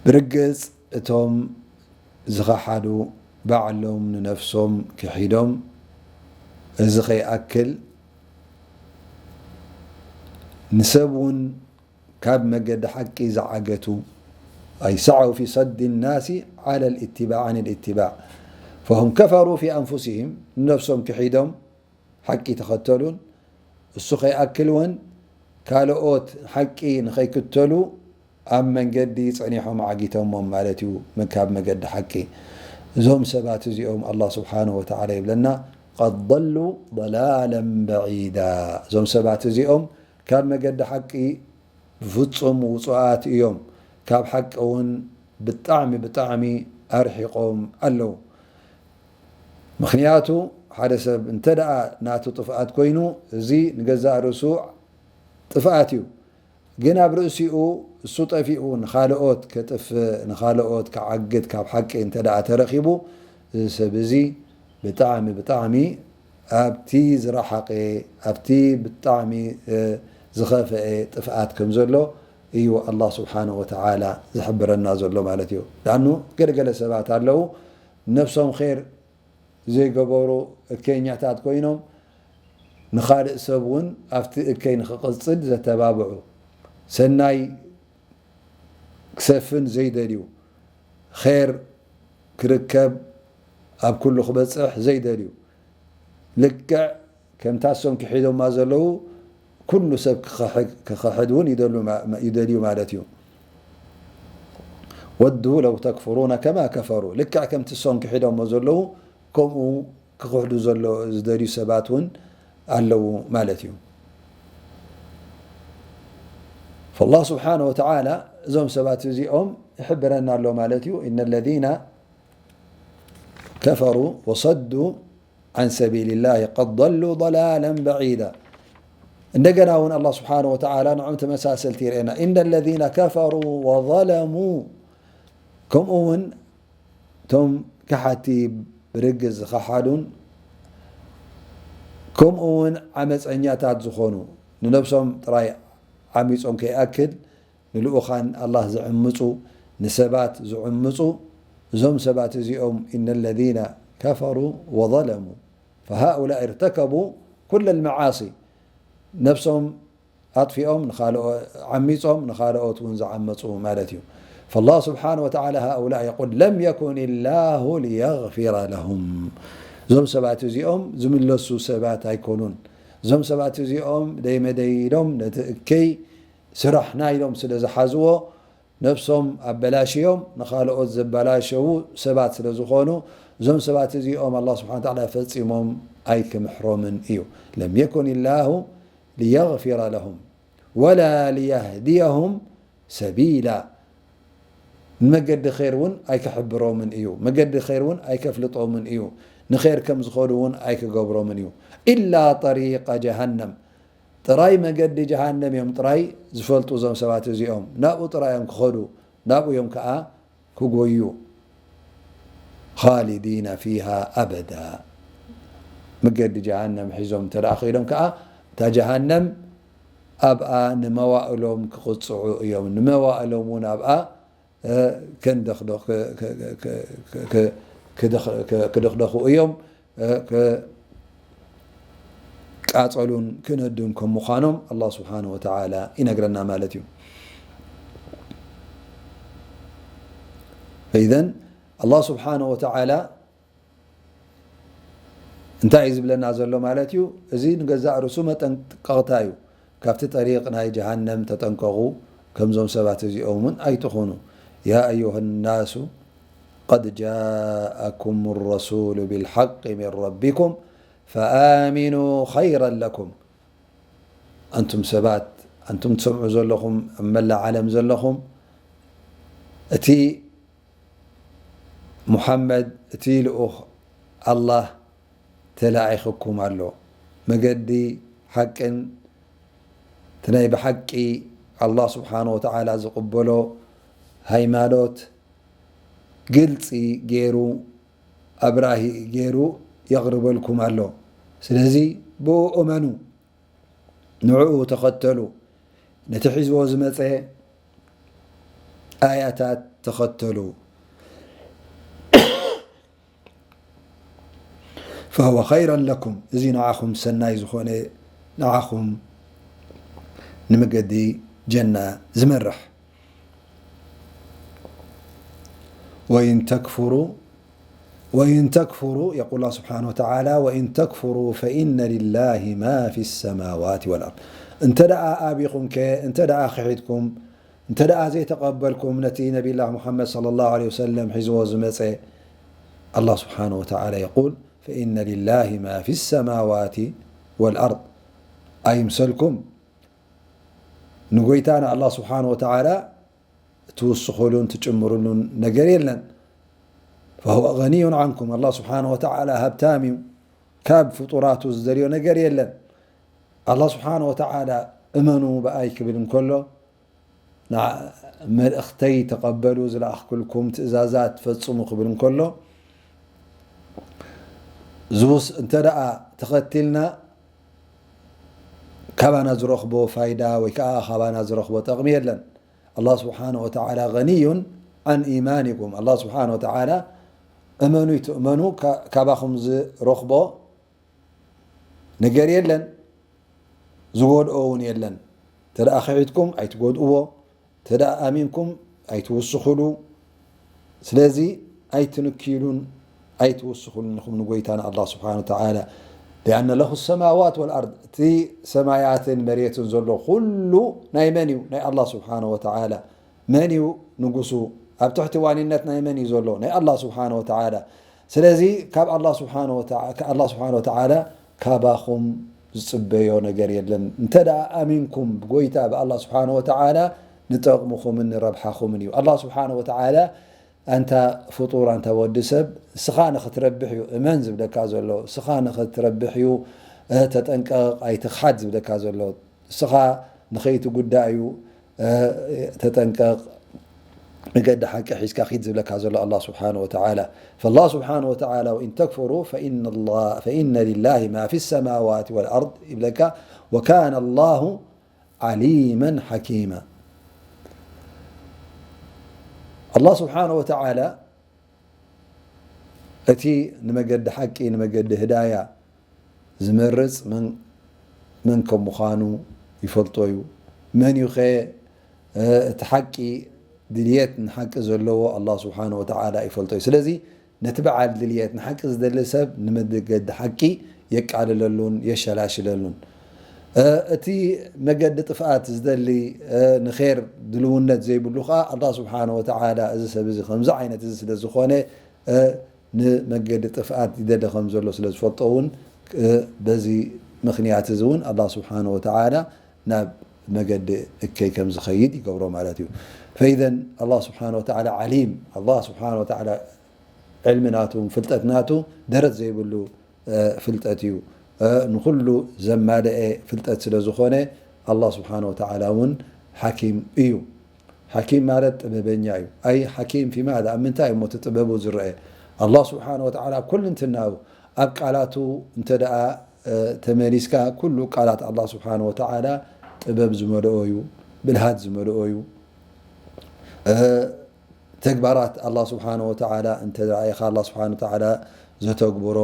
ብርግጽ እቶም ዝኸሓዱ ባዕሎም ንነፍሶም ክሒዶም፣ እዚ ከይኣክል ንሰብ እውን ካብ መገዲ ሓቂ ዝዓገቱ፣ أي سعوا في صد الناس على الاتباع عن الاتباع، فهم كفروا في أنفسهم، ንነፍሶም ክሒዶም ሓቂ ተኸተሉን፣ እሱ ከይኣክል እውን ካልኦት ሓቂ ንኸይክተሉ ኣብ መንገዲ ጸኒሖም ዓጊቶሞም ማለት እዩ፣ ካብ መገዲ ሓቂ። እዞም ሰባት እዚኦም ኣላህ ስብሓነሁ ወተዓላ ይብለና፣ قد ضلوا ضلالا بعيدا። እዞም ሰባት እዚኦም ካብ መገዲ ሓቂ ብፍጹም ውጹኣት እዮም፣ ካብ ሓቂ እውን ብጣዕሚ ብጣዕሚ ኣርሒቖም ኣለዉ። ምኽንያቱ ሓደ ሰብ እንተ ደኣ ናቱ ጥፍኣት ኮይኑ፣ እዚ ንገዛእ ርእሱ ጥፍኣት እዩ። ግን ኣብ ርእሲኡ እሱ ጠፊኡ ንኻልኦት ከጥፍእ፣ ንኻልኦት ክዓግት ካብ ሓቂ እንተ ደኣ ተረኺቡ፣ እዚ ሰብ እዚ ብጣዕሚ ብጣዕሚ ኣብቲ ዝረሓቐ፣ ኣብቲ ብጣዕሚ፣ እ፣ ዝኸፍአ ጥፍኣት ከም ዘሎ እዩ ኣላህ ስብሓነሁ ወተዓላ ዝሕብረና ዘሎ ማለት እዩ። ዳኣኑ ገለገለ ሰባት ኣለዉ፣ ነብሶም ኼር ዘይገበሩ እከኛታት ኮይኖም፣ ንኻልእ ሰብ እውን ኣብቲ እከይ ንኽቕጽል ዘተባብዑ፣ ሰናይ ክሰፍን ዘይደልዩ፣ ኼር ክርከብ ኣብ ኩሉ ክበጽሕ ዘይደልዩ፣ ልክዕ ከምታ እሶም ክሒዶማ ዘለዉ ኩሉ ሰብ ክኸሕድ፣ ክኸሕድ እውን ይደሉ ማ-፣ ይደልዩ ማለት እዩ። ወዱ ለው ተክፍሩነ ከማ ከፈሩ፣ ልክዕ ከምቲ እሶም ክሒዶሞ ዘለዉ ከምኡ ክኽሕዱ ዘሎ ዝደልዩ ሰባት እውን ኣለዉ ማለት እዩ። ፈላህ ስብሓነ ወተዓላ እዞም ሰባት እዚኦም ይሕብረና ኣሎ ማለት እዩ። ኢነ ለዚነ ከፈሩ ወሰዱ ዐን ሰቢልላህ ቀድ ضሉ ضላላ በዒዳ። እንደገና እውን ኣላህ ስብሓነ ወተዓላ ንዕም ተመሳሰልቲ ይርእየና። ኢነ ለዚነ ከፈሩ ወظለሙ፣ ከምኡ እውን እቶም ከሓቲ ብርግጽ ዝኸሓዱን ከምኡ እውን ዓመጸኛታት ዝኾኑ፣ ንነብሶም ጥራይ ዓሚጾም ከይኣክል ንልኡኻን ኣላህ ዝዕምጹ፣ ንሰባት ዝዕምጹ፣ እዞም ሰባት እዚኦም ኢነ ለዚነ ከፈሩ ወظለሙ ፈሃኡላኢ እርተከቡ ኩለ ልመዓሲ፣ ነብሶም ኣጥፊኦም ንኻልኦ-፣ ዓሚጾም ንኻልኦት እውን ዝዓመጹ ማለት እዩ። ፈላህ ስብሓነ ወተዓላ ሃኡላእ የቁል ለም የኩን ላሁ ሊየግፊረ ለሁም። እዞም ሰባት እዚኦም ዝምለሱ ሰባት ኣይኮኑን። እዞም ሰባት እዚኦም ደይመደይ ኢሎም ነቲ እከይ ስራሕና ኢሎም ስለ ዝሓዝዎ ነብሶም ኣበላሽዮም ንኻልኦት ዘበላሸዉ ሰባት ስለ ዝኾኑ እዞም ሰባት እዚኦም ኣላህ ስብሓነ ወተዓላ ፈጺሞም ኣይክምሕሮምን እዩ። ለም የኩን ላሁ ሊየግፊረ ለሁም ወላ ሊየህድየሁም ሰቢላ። ንመገዲ ኸይር እውን ኣይከሕብሮምን እዩ። መገዲ ኸይር እውን ኣይከፍልጦምን እዩ። ንኸይር ከም ዝኸዱ እውን ኣይክገብሮምን እዩ። ኢላ ጠሪቀ ጀሃነም። ጥራይ መገዲ ጀሃነም እዮም ጥራይ ዝፈልጡ እዞም ሰባት እዚኦም። ናብኡ ጥራይ እዮም ክኸዱ። ናብኡ እዮም ከኣ ክጎዩ። ኻሊዲነ ፊሃ ኣበዳ። መገዲ ጀሃነም ሒዞም እንተ ደኣ ኸይዶም ከኣ እታ ጀሃነም ኣብኣ ንመዋእሎም ክቕጽዑ እዮም። ንመዋእሎም እውን ኣብኣ፣ እ፣ ከንደኽደኽ-፣ ክ-፣ ክ-፣ ክ-፣ ክ-፣ ክ-፣ ክደኽ-፣ ክ-፣ ክድኽደኹ እዮም። እ፣ ክ-፣ ቃጸሉን ክነዱን ከም ምዃኖም ኣላህ ስብሓነ ወተዓላ ይነግረና ማለት እዩ። ፈኢዘን ኣላህ ስብሓነ ወተዓላ እንታይ እዩ ዝብለና ዘሎ ማለት እዩ? እዚ ንገዛእ ርእሱ መጠንቀቕታ እዩ። ካብቲ ጠሪቕ ናይ ጀሃነም ተጠንቀቑ፣ ከምዞም ሰባት እዚኦም እውን ኣይትኹኑ። ያ ኣዩሃ ናሱ ቀድ ጃኣኩም ረሱሉ ቢልሓቂ ሚን ረቢኩም ፈኣሚኑ ኸይረን ለኩም። ኣንቱም ሰባት፣ ኣንቱም ትሰምዑ ዘለኹም፣ ኣብ መላእ ዓለም ዘለኹም፣ እቲ ሙሓመድ፣ እቲ ልኡኽ ኣላህ ተላኢኽኩም ኣሎ። መገዲ ሓቅን እቲ ናይ ብሓቂ ኣላህ ስብሓነ ወተዓላ ዝቕበሎ ሃይማኖት ግልፂ ገይሩ ኣብራሂ ገይሩ የቕርበልኩም ኣሎ። ስለዚ ብኡ እመኑ፣ ንዕኡ ተኸተሉ፣ ነቲ ሒዝዎ ዝመፀ ኣያታት ተኸተሉ። فهو خيرا لكم፣ እዚ ንዓኹም ሰናይ ዝኾነ፣ ንዓኹም ንመገዲ ጀና ዝመርሕ። وإن تكفروا وإن تكفروا يقول الله سبحانه وتعالى وإن تكفروا فإن لله ما في السماوات والأرض። እንተ ደኣ ኣቢኹም ከ፣ እንተ ደኣ ክሒድኩም፣ እንተ ደኣ ዘይተቐበልኩም ነቲ ነቢላ ሙሓመድ ሰለላሁ ዐለይሂ ወሰለም ሒዝዎ ዝመጸ፣ ኣላህ ስብሓነሁ ወተዓላ የቁል፣ ፈኢነ ሊላሂ ማ ፊ ሰማዋቲ ወልኣርድ። ኣይምሰልኩም፣ ንጎይታ ንኣላህ ስብሓነሁ ወተዓላ ትውስኹሉን ትጭምርሉን ነገር የለን። ፈሁወ ገኒዩን ዓንኩም፣ ኣላህ ስብሓነሁ ወተዓላ ሃብታም እዩ፣ ካብ ፍጡራቱ ዝደልዮ ነገር የለን። ኣላህ ስብሓነሁ ወተዓላ እመኑ ብኣይ ክብል እንከሎ፣ ንዓ-፣ መልእኽተይ ተቐበሉ፣ ዝለኣኽኩልኩም ትእዛዛት ፈጽሙ ክብል እንከሎ፣ ዝውስ-፣ እንተ ደኣ ተኸቲልና ካባና ዝረኽቦ ፋይዳ ወይ ከዓ ካባና ዝረኽቦ ጠቕሚ የለን። ኣላህ ስብሓነሁ ወተዓላ ገኒዩን ዓን ኢማኒኩም። ኣላህ ስብሓነሁ ወተዓላ እመኑ ይትእመኑ፣ ካ-፣ ካባኹም ዝረኽቦ ነገር የለን፣ ዝጎድኦ እውን የለን። እንተ ደኣ ክሒድኩም ኣይትጎድእዎ፣ እንተ ደኣ ኣሚንኩም ኣይትውስኹሉ። ስለዚ ኣይትንክዩሉን ኣይትውስኹሉን ኢኹም ንጎይታና ኣላህ ስብሓነ ወተዓላ። ሊኣነ ለሁ ሰማዋት ወልኣርድ፣ እቲ ሰማያትን መሬትን ዘሎ ኩሉ ናይ መን እዩ? ናይ ኣላህ ስብሓነ ወተዓላ። መን እዩ ንጉሱ? ኣብ ትሕቲ ዋኒነት ናይ መን እዩ ዘሎ? ናይ ኣላህ ስብሓነ ወተዓላ። ስለዚ ካብ ኣላህ ስብሓነ ወተዓ-፣ ኣላህ ስብሓነ ወተዓላ ካባኹም ዝጽበዮ ነገር የለን። እንተ ደኣ ኣሚንኩም ብጎይታ ብኣላህ ስብሓነ ወተዓላ ንጠቕምኹምን ንረብሓኹምን እዩ። ኣላህ ስብሓነ ወተዓላ ኣንታ ፍጡር፣ ኣንታ ወዲ ሰብ፣ እስኻ ንኽትረብሕ እዩ እመን ዝብለካ ዘሎ፣ እስኻ ንኽትረብሕ እዩ፣ እ፣ ተጠንቀቕ፣ ኣይትኽሓድ ዝብለካ ዘሎ። እስኻ ንኸይትጉዳእ እዩ፣ እ፣ ተጠንቀቕ፣ መገዲ ሓቂ ሒዝካ ኪድ ዝብለካ ዘሎ ኣላህ ስብሓነ ወተዓላ። ፈላህ ስብሓነ ወተዓላ፣ ወኢን ተክፍሩ ፈኢነ ላ-፣ ፈኢነ ሊላሂ ማ ፊ ሰማዋት ወልኣርድ ይብለካ፣ ወካነ ላሁ ዓሊመን ሓኪማ። ኣላህ ስብሓነ ወተዓላ እቲ ንመገዲ ሓቂ፣ ንመገዲ ህዳያ ዝመርጽ መን፣ መን ከም ምዃኑ ይፈልጦ እዩ። መን እዩ ኸ፣ እ፣ እቲ ሓቂ ድልየት ንሓቂ ዘለዎ? ኣላህ ስብሓነ ወተዓላ ይፈልጦ እዩ። ስለዚ ነቲ በዓል ድልየት ንሓቂ ዝደሊ ሰብ ንመገዲ ሓቂ የቃልለሉን የሸላሽለሉን። እ፣ እቲ መገዲ ጥፍኣት ዝደሊ፣ እ፣ ንኼር ድልውነት ዘይብሉ ኸዓ ኣላህ ስብሓነ ወተዓላ እዚ ሰብ እዚ ከምዚ ዓይነት እዚ ስለ ዝኾነ፣ እ፣ ንመገዲ ጥፍኣት ይደሊ ከም ዘሎ ስለ ዝፈልጦ እውን፣ እ፣ በዚ ምኽንያት እዚ እውን ኣላህ ስብሓነ ወተዓላ ናብ መገዲ እከይ ከም ዝኸይድ ይገብሮ ማለት እዩ። ፈኢዘን ኣላህ ስብሓነ ወተዓላ ዓሊም፣ ኣላህ ስብሓነ ወተዓላ ዕልሚ ናቱ፣ ፍልጠት ናቱ ደረት ዘይብሉ፣ እ፣ ፍልጠት እዩ። እ፣ ንኹሉ ዘማልአ ፍልጠት ስለ ዝኾነ ኣላህ ስብሓነ ወተዓላ እውን ሓኪም እዩ። ሓኪም ማለት ጥበበኛ እዩ። ኣይ ሓኪም ፊ ማዛ፣ ኣብ ምንታይ እሞ እቲ ጥበቡ ዝረአ? ኣላህ ስብሓነ ወተዓላ ኣብ ኩልንትናኡ፣ ኣብ ቃላቱ እንተ ደኣ፣ እ፣ ተመሊስካ፣ ኩሉ ቃላት ኣላህ ስብሓነ ወተዓላ ጥበብ ዝመልኦ እዩ፣ ብልሃት ዝመልኦ እዩ። እ፣ ተግባራት ኣላህ ስብሓነ ወተዓላ እንተ ረኣይኻ፣ ኣላህ ስብሓነ ወተዓላ ዘተግብሮ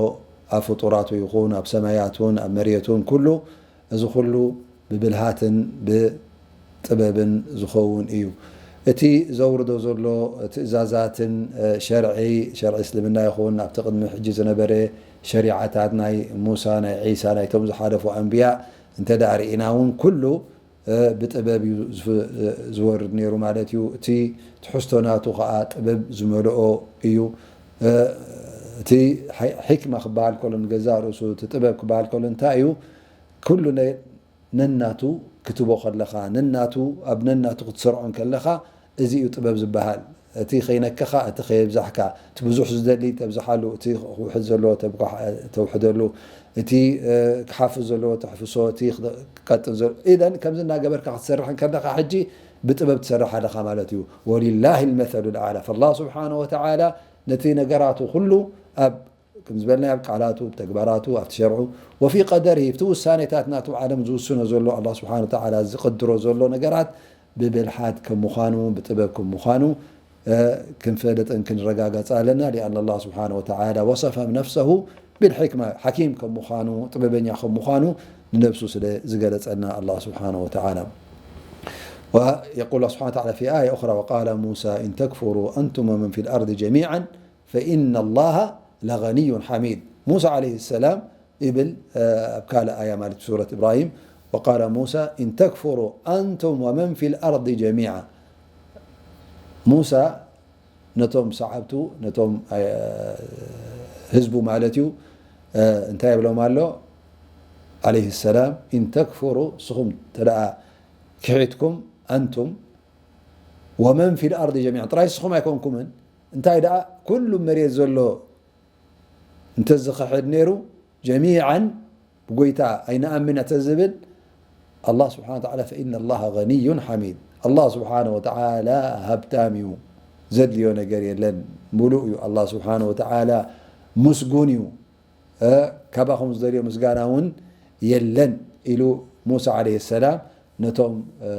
ኣብ ፍጡራቱ ይኹን ኣብ ሰማያት እውን ኣብ መሬት እውን ኩሉ፣ እዚ ኩሉ ብብልሃትን ብጥበብን ዝኸውን እዩ። እቲ ዘውርዶ ዘሎ ትእዛዛትን፣ እ፣ ሸርዒ፣ ሸርዒ እስልምና ይኹን ኣብቲ ቅድሚ ሕጂ ዝነበረ ሸሪዓታት ናይ ሙሳ፣ ናይ ዒሳ፣ ናይቶም ዝሓለፉ ኣንብያ እንተ ደኣ ርኢና እውን ኩሉ እ፣ ብጥበብ እዩ ዝፍ-፣ እ፣ ዝወርድ ነይሩ ማለት እዩ። እቲ ትሕዝቶ ናቱ ኸዓ ጥበብ ዝመልኦ እዩ። እ፣ እቲ ሓይ-፣ ሕክማ ክበሃል ከሎ ንገዛእ ርእሱ፣ እቲ ጥበብ ክበሃል ከሎ እንታይ እዩ? ኩሉ ነ-፣ ነናቱ ክትቦ ከለኻ፣ ነናቱ፣ ኣብ ነናቱ ክትሰርዖ እንከለኻ፣ እዚ እዩ ጥበብ ዝበሃል። እቲ ከይነከኻ፣ እቲ ከየብዛሕካ፣ እቲ ብዙሕ ዝደሊ ተብዝሓሉ፣ እቲ ክውሕድ ዘለዎ ተብኳሕ-፣ ተውሕደሉ፣ እቲ፣ እ፣ ክሓፍስ ዘለዎ ተሕፍሶ፣ እቲ ክቐጥን ዘሎ፣ ኢዘን ከምዚ እናገበርካ ክትሰርሕ እንከለኻ ሕጂ ብጥበብ ትሰርሕ ኣለኻ ማለት እዩ። ወሊላሂ ልመሰሉ ልኣዕላ። ፈላህ ስብሓነ ወተዓላ ነቲ ነገራቱ ኩሉ ኣብ፣ ከም ዝበልናዮ፣ ኣብ ቃላቱ፣ ኣብ ተግባራቱ፣ ኣብቲ ሸርዑ፣ ወፊ ቀደሪሂ፣ ኣብቲ ውሳኔታት ናቱ ዓለም ዝውስኖ ዘሎ፣ ኣላህ ስብሓነ ወተዓላ ዝቕድሮ ዘሎ ነገራት ብብልሓት ከም ምዃኑ፣ ብጥበብ ከም ምዃኑ፣ እ፣ ክንፈልጥን ክንረጋገጽ ኣለና። ሊኣን ኣላህ ስብሓነ ወተዓላ ወሰፈ ነፍሰሁ ብልሕክማ፣ ሓኪም ከም ምዃኑ፣ ጥበበኛ ከም ምዃኑ ንነብሱ ስለ ዝገለጸልና ኣላህ ስብሓነ ወተዓላ። ويقول الله سبحانه وتعالى في آية أخرى: وقال موسى إن تكفروا أنتم ومن في الأرض جميعا فإن الله لغني حميد. ሙሳ ዓለይሂ ሰላም ይብል፣ እ፣ ኣብ ካልእ ኣያ ማለት ሱረት ኢብራሂም: وقال موسى إن تكفروا أنتم ومن في الأرض جميعا. ሙሳ ነቶም ሰዓብቱ፣ ነቶም፣ እ፣ ህዝቡ ማለት እዩ፣ እ፣ እንታይ ይብሎም ኣሎ? ዓለይሂ ሰላም፣ إن تكفروا، ንስኹም እንተ ደኣ ክሒድኩም፣ أنتم ومن في الأرض جميعا، ጥራይ ንስኹም ኣይኮንኩምን፣ እንታይ ደኣ ኩሉ መሬት ዘሎ እንተዝኽሕድ ነይሩ፣ ጀሚዓን ብጎይታ ኣይንኣምን እንተዝብል፣ ኣላህ ስብሓነ ወተዓላ፣ ፈኢነ ላሃ ገኒዩን ሓሚድ። ኣላህ ስብሓነ ወተዓላ ሃብታም እዩ፣ ዘድልዮ ነገር የለን፣ ሙሉእ እዩ። ኣላህ ስብሓነ ወተዓላ ምስጉን እዩ፣ እ፣ ካባኹም ዝደልዮ ምስጋና እውን የለን ኢሉ ሙሳ ዓለይሂ ሰላም ነቶም፣ እ፣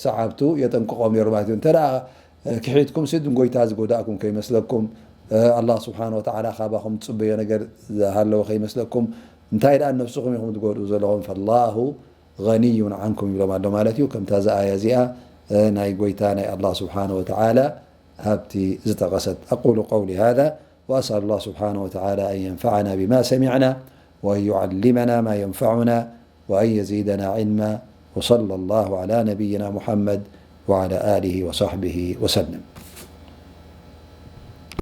ሰዓብቱ የጠንቅቖም ነይሩ ማለት እዩ። እንተ ደኣ፣ እ፣ ክሒድኩም ሲ ንጎይታ ዝጎዳእኩም ከይመስለኩም፣ እ፣ ኣላህ ስብሓነ ወተዓላ ካባኹም ዝጽበዮ ነገር ዝሃለወ ከይመስለኩም፣ እንታይ ደኣ ነፍስኹም ኢኹም ትጎድኡ ዘለኹም፣ ፈላሁ ገኒዩን ዓንኩም ይብሎም ኣሎ ማለት እዩ። ከምታ እዛ ኣያ እዚኣ፣ እ፣ ናይ ጎይታ ናይ ኣላህ ስብሓነ ወተዓላ ሃብቲ ዝጠቐሰት። أقول قولي هذا وأسأل الله سبحانه وتعالى أن ينفعنا بما سمعنا وأن يعلمنا ما ينفعنا وأن يزيدنا علما. وصلى الله على نبينا محمد وعلى آله وصحبه وسلم.